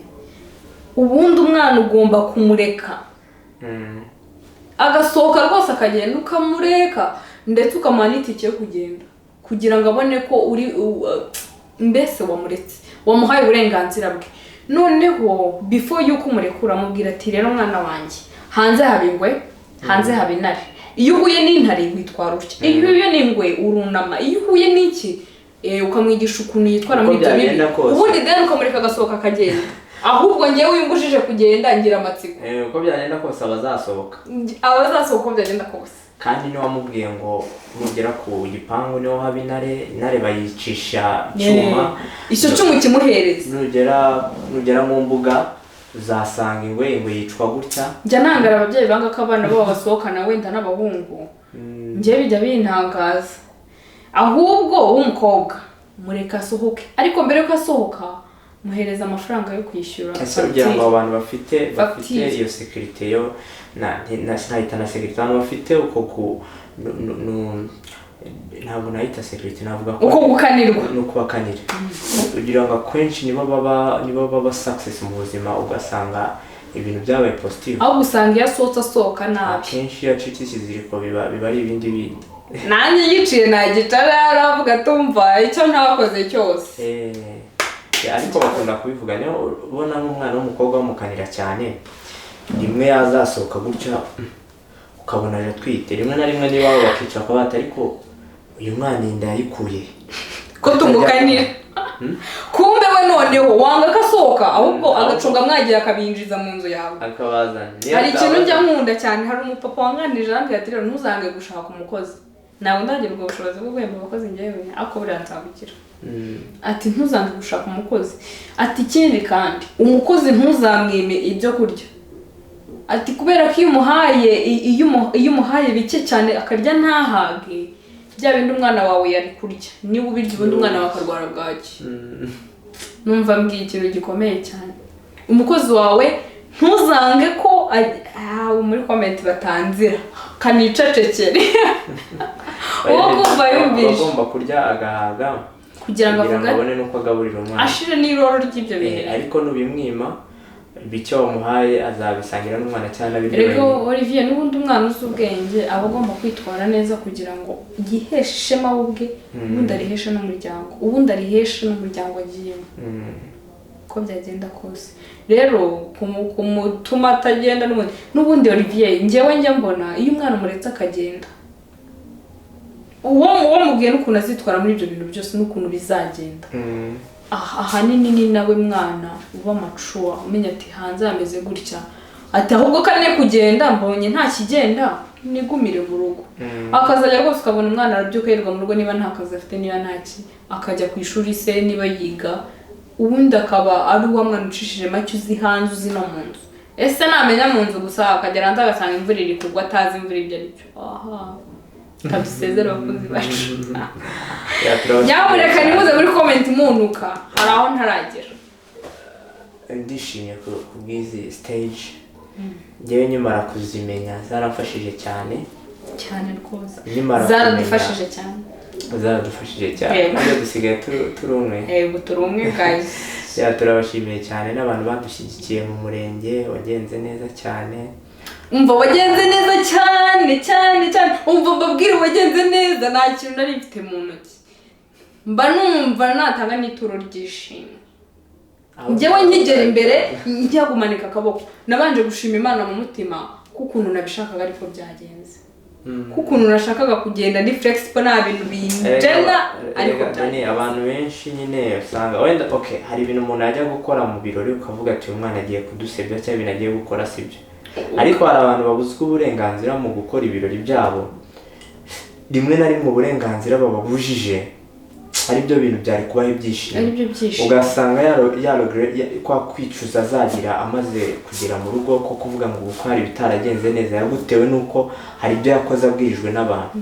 ubundi umwana ugomba kumureka agasohoka rwose, akagenda ukamureka, ndetse ukamuha n'itike yo kugenda kugira ngo abone ko uri mbese wamuretse, wamuhaye uburenganzira bwe. Noneho before yuko umurekura, amubwira ati rero mwana wanjye, hanze haba ingwe, hanze haba intare, iyo uhuye n'intare witwara utya, iyo uhuye n'ingwe urunama, iyo uhuye n'iki, ukamwigisha ukuntu yitwara Uko muri ibyo bibi. byagenda kose. Ubundi then ukamureka agasohoka akagenda. Ahubwo ngewe wimbujije kugenda ngira amatsiko. Uko byagenda kose aba azasohoka. Aba azasohoka uko byagenda kose. Kandi niba wamubwiye ngo nugera ku gipangu niho haba intare, intare bayicisha icyuma. Icyo cyuma ukimuhereza. Nugera mu mbuga uzasanga ingwe, ingwe yicwa gutya. Njya nangara ababyeyi banga ko abana babo basohokana wenda n'abahungu. Njyewe bijya bintangaza. Ahubwo w'umukobwa mureka asohoke, ariko mbere yuko asohoka muhereza amafaranga yo kwishyura Ese kugira ngo fagitire. abantu bafite Fagitire. iyo sécurité yo sinahita na sécurité, abantu bafite uko ku ntabwo nahita sécurité, navuga ko Uko gukanirwa. Ni ukubakanira, kugira ngo akenshi nibo baba success mu buzima, ugasanga ibintu byabaye positive. Ahubwo usanga iyo asohotse asohoka nabi. Akenshi iyo acitse ikiziriko biba ari ibindi bindi. Nanjye yiciye nagicara aravuga tumva icyo ntakoze cyose. Ariko bakunda kubivuga, niyo ubona nk'umwana w'umukobwa bamukanira cyane. Rimwe yazasohoka gutya ukabona aje atwite, rimwe na rimwe niba bakicara bakaba bati ariko uyu mwana inda yayikuye ko tumukanira. Kumbe we noneho wanga ko asohoka, ahubwo agacunga mwagiye akabinjiza mu nzu yawe, akabazana. Hari ikintu njya nkunda cyane, hari umupapa wanganirije arambwira ati rero ntuzange gushaka umukozi, ntabwo ndagira ubwo bushobozi bwo guhemba abakozi njyewe, ariko buriya nzabugira. Ati ntuzange gushaka umukozi, ati ikindi kandi umukozi ntuzamwime ibyo kurya, ati kubera ko iyo umuhaye bike cyane akarya ntahage, bya bindi umwana wawe yari kurya niba ubirya ubundi umwana wawe akarwara bwaki. Numva mbwiye ikintu gikomeye cyane, umukozi wawe ntuzange ko muri comment batanzira kanicecekere uwo kumva yumvise agomba kurya agahaga kugira ngo avuge abone nuko agaburira umwana ashire n'iroro ry'ibyo bintu. Ariko nubimwima bicyo wamuhaye azabisangira n'umwana cyane abiryo. Rego Olivier, n'ubundi umwana uzi ubwenge aba agomba kwitwara neza kugira ngo yiheshe ishema we ubwe, ubundi ariheshe n'umuryango, ubundi ariheshe n'umuryango agiyemo, uko byagenda kose. Rero kumutuma atagenda n'ubundi Olivier, njyewe njya mbona iyo umwana umuretse akagenda, uwo mubwiye n'ukuntu azitwara muri ibyo bintu byose n'ukuntu bizagenda, ahanini ni nawe mwana uba macuwa umenya ati hanze hameze gutya, ati ahubwo kane kugenda mbonye nta kigenda nigumire mu rugo. Akazajya rwose ukabona umwana arabyuka yirirwa mu rugo, niba nta kazi afite niba ntaki, akajya ku ishuri se niba yiga, ubundi akaba ari uwa mwana ucishije make uzi hanze uzi no mu nzu. Ese namenya mu nzu gusa akagera hanze agasanga imvura iri kugwa atazi imvura ibyo ari byo. Aha kabisezera abakunzi bacu. Nyamuneka nimuze muri comment munuka, hari aho ntaragera. Ndishimye ku bw'izi stage, njyewe nyimara kuzimenya zaramfashije cyane cyane rwose, zaradufashije cyane, zaradufashije cyane. Kandi dusigaye turi umwe. Yego turi umwe guys. Turabashimiye cyane n'abantu badushyigikiye mu murenge, wagenze neza cyane. Umva wagenze neza cyane cyane cyane, umva mbabwire wagenze neza, nta kintu nari mfite mu ntoki, mba numva natanga n'ituro ry'ishimwe. Njyewe nkigera imbere njya kumanika akaboko, nabanje gushima Imana mu mutima kukuntu nabishakaga ariko byagenze, kukuntu nashakaga kugenda ndi flexible nta bintu binjena ariko byagenze. Abantu benshi nyine usanga wenda okay hari ibintu umuntu ajya gukora mu birori ukavuga ati uyu mwana agiye kudusebya cyangwa ibintu agiye gukora sibyo, ariko hari abantu babuzwa uburenganzira mu gukora ibirori byabo, rimwe na rimwe uburenganzira bababujije ari byo bintu byari kubaho ibyishimo, ugasanga kwa kwicuza azagira amaze kugera mu rugo ko kuvuga ngo uko hari bitaragenze neza yagutewe nuko hari ibyo yakoze abwirijwe n'abantu.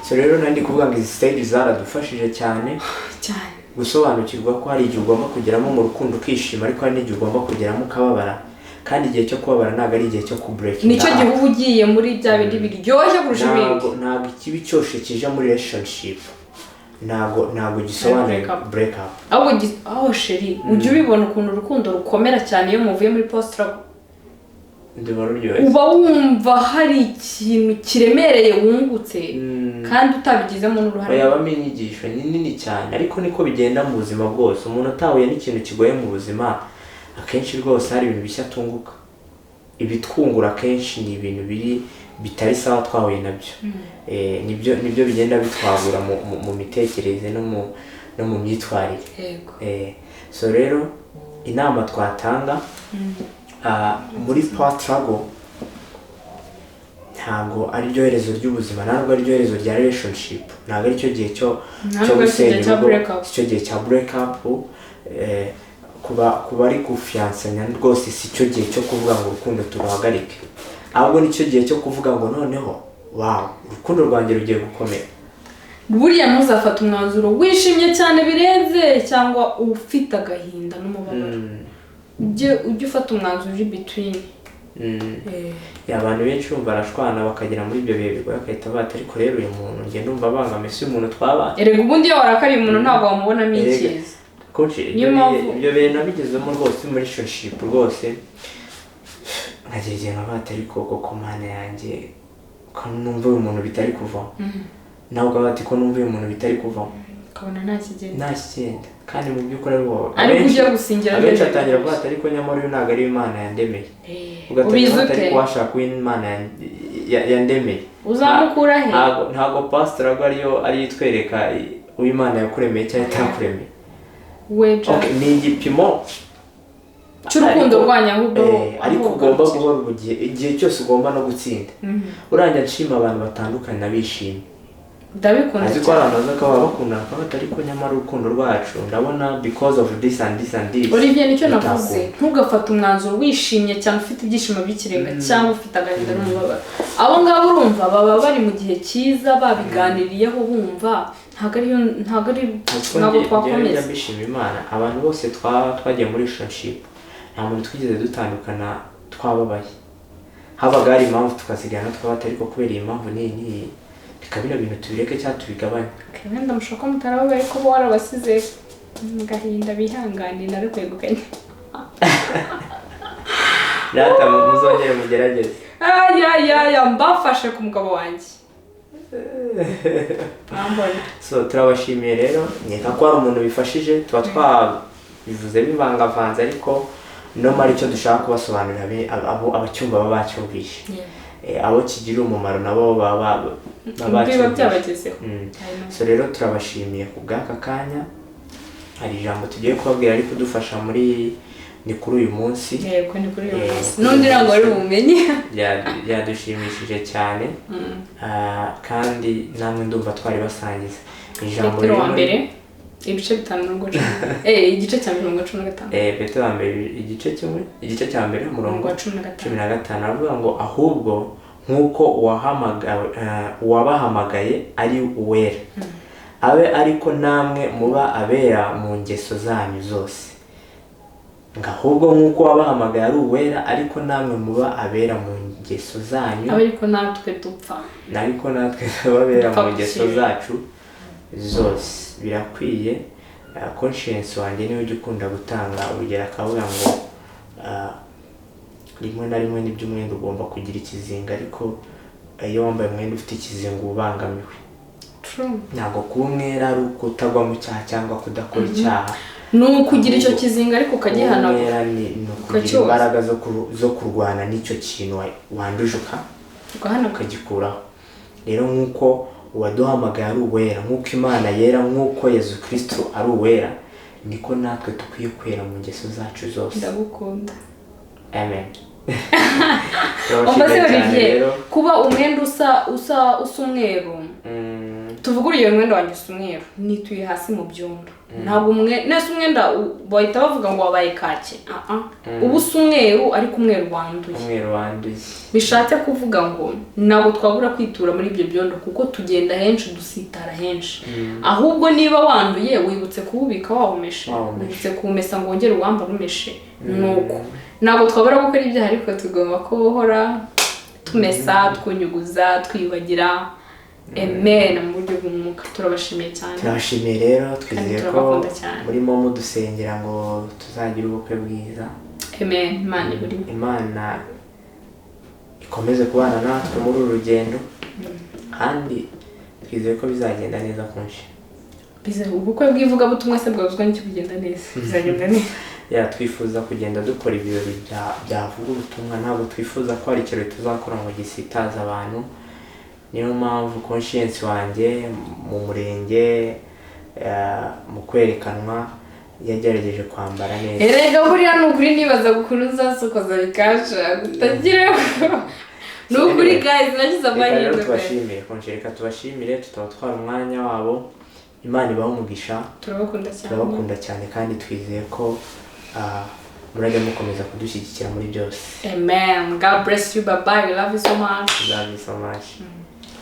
So rero nandi kuvuga ngo izi stage zaradufashije cyane cyane gusobanukirwa ko hari igihe ugomba kugeramo mu rukundo ukishima, ariko hari n'igihe ugomba kugeramo ukababara, kandi igihe cyo kubabara ntabwo ari igihe cyo kubreaking. Nicyo gihe uba ugiye muri bya bindi biryoshye kurusha ibindi. Ntabwo ikibi cyose kije muri relationship ntabwo gisobanuye break up. Ahubwo aho sheri ujya ubibona ukuntu urukundo rukomera cyane iyo muvuye muri post struggle, uba wumva hari ikintu kiremereye wungutse kandi utabigizemo n'uruhare. Yabamo inyigisho nini cyane, ariko niko bigenda mu buzima bwose. Umuntu atahuye n'ikintu kigoye mu buzima akenshi rwose hari ibintu bishya atunguka. Ibitwungura akenshi ni ibintu biri bitari sawa twahuye nabyo. Nibyo bigenda bitwagura mu mitekerereze no mu myitwarire. So rero inama twatanga muri post struggle ntabwo ari ryo herezo ry'ubuzima, ntabwo ari ryo herezo rya relationship, ntabwo ari cyo gihe cyo gusenya urugo, cyo gihe cya break up. Kuba ari gufiyansanya rwose si cyo gihe cyo kuvuga ngo urukundo turuhagarike, ahubwo nicyo gihe cyo kuvuga ngo noneho wow urukundo rwanjye rugiye gukomera. Buriya ntuzafata umwanzuro wishimye cyane birenze cyangwa ufite agahinda n'umubabaro, ujye ufata umwanzuro uri between. Abantu benshi bumva barashwana bakagera muri ibyo bihe bigoye bakahita bati ariko rero uyu muntu njye ndumva abangamiye si umuntu twabanye. Erega ubundi iyo warakariye umuntu ntabwo wamubonamo icyiza. Ibyo bintu nabigezemo rwose muri relationship rwose, nkagera igihe nkaba ariko koko mana yanjye ko numva uyu muntu bitari kuvamo, nawe ukaba ati ko numva uyu muntu bitari kuvamo, ukabona nta kigenda. Kandi mu by'ukuri ari wowe. Ariko ujya gusingira abenshi atangira kuvuga ati ariko nyamara uyu ntabwo ari Imana yandemeye. Ugatangira kuvuga ati ariko washaka uwo Imana yandemeye. Uzamukura he? Ntabwo pastor agwa ariyo itwereka uwo Imana yakuremeye cyangwa itakuremeye. Ni igipimo cy'urukundo rwanyu ahubwo. Ariko ugomba guhora igihe cyose ugomba no gutsinda. Urangira nshima abantu batandukanye nabishimye. Ndabikunda cyane. Ariko abantu baza bakaba bakundana bakaba ariko nyamara urukundo rwacu ndabona because of this and this and this. Olivier nicyo navuze, ntugafate umwanzuro wishimye cyane ufite ibyishimo by'ikirenga cyangwa ufite agahinda n'umubabaro. Abo ngabo urumva baba bari mu gihe cyiza babiganiriyeho bumva ntabwo ari ntabwo twakomeza. Mbishima Imana abantu bose twagiye muri relationship nta muntu twigeze dutandukana twababaye. Habaga hari impamvu tukasigana twabata ariko kubera iyi mpamvu n'iyi reka bino bintu tubireke cyangwa tubigabanye. Wenda mushobora ko mutarababaye ko warabasize mu gahinda bihangane narakwegukanye. Rata muzongere mugerageze. Ayayaya mbafashe ku mugabo wanjye. So turabashimiye rero, nkeka ko hari umuntu bifashije, tuba twabivuze bivangavanze ariko no mari icyo dushaka kubasobanurira abo abacyumva baba bacyumvishe. Abo kigira umumaro nabo baba byabagezeho. So rero turabashimiye ku bw'aka kanya. Hari ijambo tugiye kubabwira ariko kudufasha muri ni kuri uyu munsi. Yego ni kuri uyu munsi. N'undi ntabwo ari ubumenyi. Byadushimishije cyane. Kandi namwe ndumva twari basangiza ijambo riri mbere ibice 5 igice cya 15. Petero wa mbere igice kimwe igice cya mbere umurongo 15 aravuga ngo ahubwo nk'uko uwabahamagaye ari uwera abe ariko namwe muba abera mu ngeso zanyu zose. Ngo ahubwo nk'uko wabahamagaye ari uwera ariko namwe muba abera mu ngeso zanyu, ariko natwe dupfa, ariko natwe babera mu ngeso zacu zose. Birakwiye. Conscience wanjye niwe ujya ukunda gutanga urugero akavuga ngo rimwe na rimwe nibyo umwenda ugomba kugira ikizinga, ariko iyo wambaye umwenda ufite ikizinga ubangamiwe. Ntabwo kuba umwera ari ukutagwa mu cyaha cyangwa kudakora icyaha, ni ukugira icyo kizinga ariko ukagihanagura. Ni ukugira imbaraga zo kurwana n'icyo kintu wanduje ukagikuraho. Rero nk'uko uwaduhamagaye ari uwera, nk'uko Imana yera, nk'uko Yesu Kristo ari uwera, niko natwe dukwiye kwera mu ngeso zacu zose. Ndagukunda. Amen. Umbaze Olivier, kuba umwenda usa umweru, tuvuge urugero umwenda wanjye usa umweru, nituye hasi mu byondo, ntabwo nese umwenda bahita bavuga ngo wabaye kake. Ubu usa umweru ariko umweru wanduye. Umweru wanduye bishatse kuvuga ngo ntabwo twabura kwitura muri ibyo byondo kuko tugenda henshi dusitara henshi. Ahubwo niba wanduye wibutse kuwubika wawumeshe, wibutse kuwumesa ngo wongere uwambare umeshe. Nuko ntabwo twabura gukora ibyaha ariko tugomba kuhora tumesa, twunyuguza, twiyuhagira. Amen. Mu buryo bw'umwuka turabashimiye cyane. Turabashimiye rero, twizeye ko murimo mudusengera ngo tuzagira ubukwe bwiza. Amen. Imana iburimo. Imana ikomeze kubana natwe muri uru rugendo kandi twizeye ko bizagenda neza kunshi. Ubukwe bw'ivugabutumwa se bwabuzwa n'icyo kugenda neza. Bizagenda neza. Twifuza kugenda dukora ibirori byavuga ubutumwa, ntabwo twifuza ko hari ikirori tuzakora ngo gisitaze abantu. Niyo mpamvu conscience wanjye mu murenge mu kwerekanwa yagerageje kwambara neza. Erega buriya ni ukuri nibaza ukuntu uzasokoza bikasha utagira ni ukuri guys, nagize amahirwe. Tubashimire reka tubashimire, tutabatwara umwanya wabo. Imana ibahe umugisha. Turabakunda cyane. Turabakunda cyane kandi twizeye ko murajya mukomeza kudushyigikira muri byose. Amen. God bless you. Bye bye. We love you so much. Love you so much.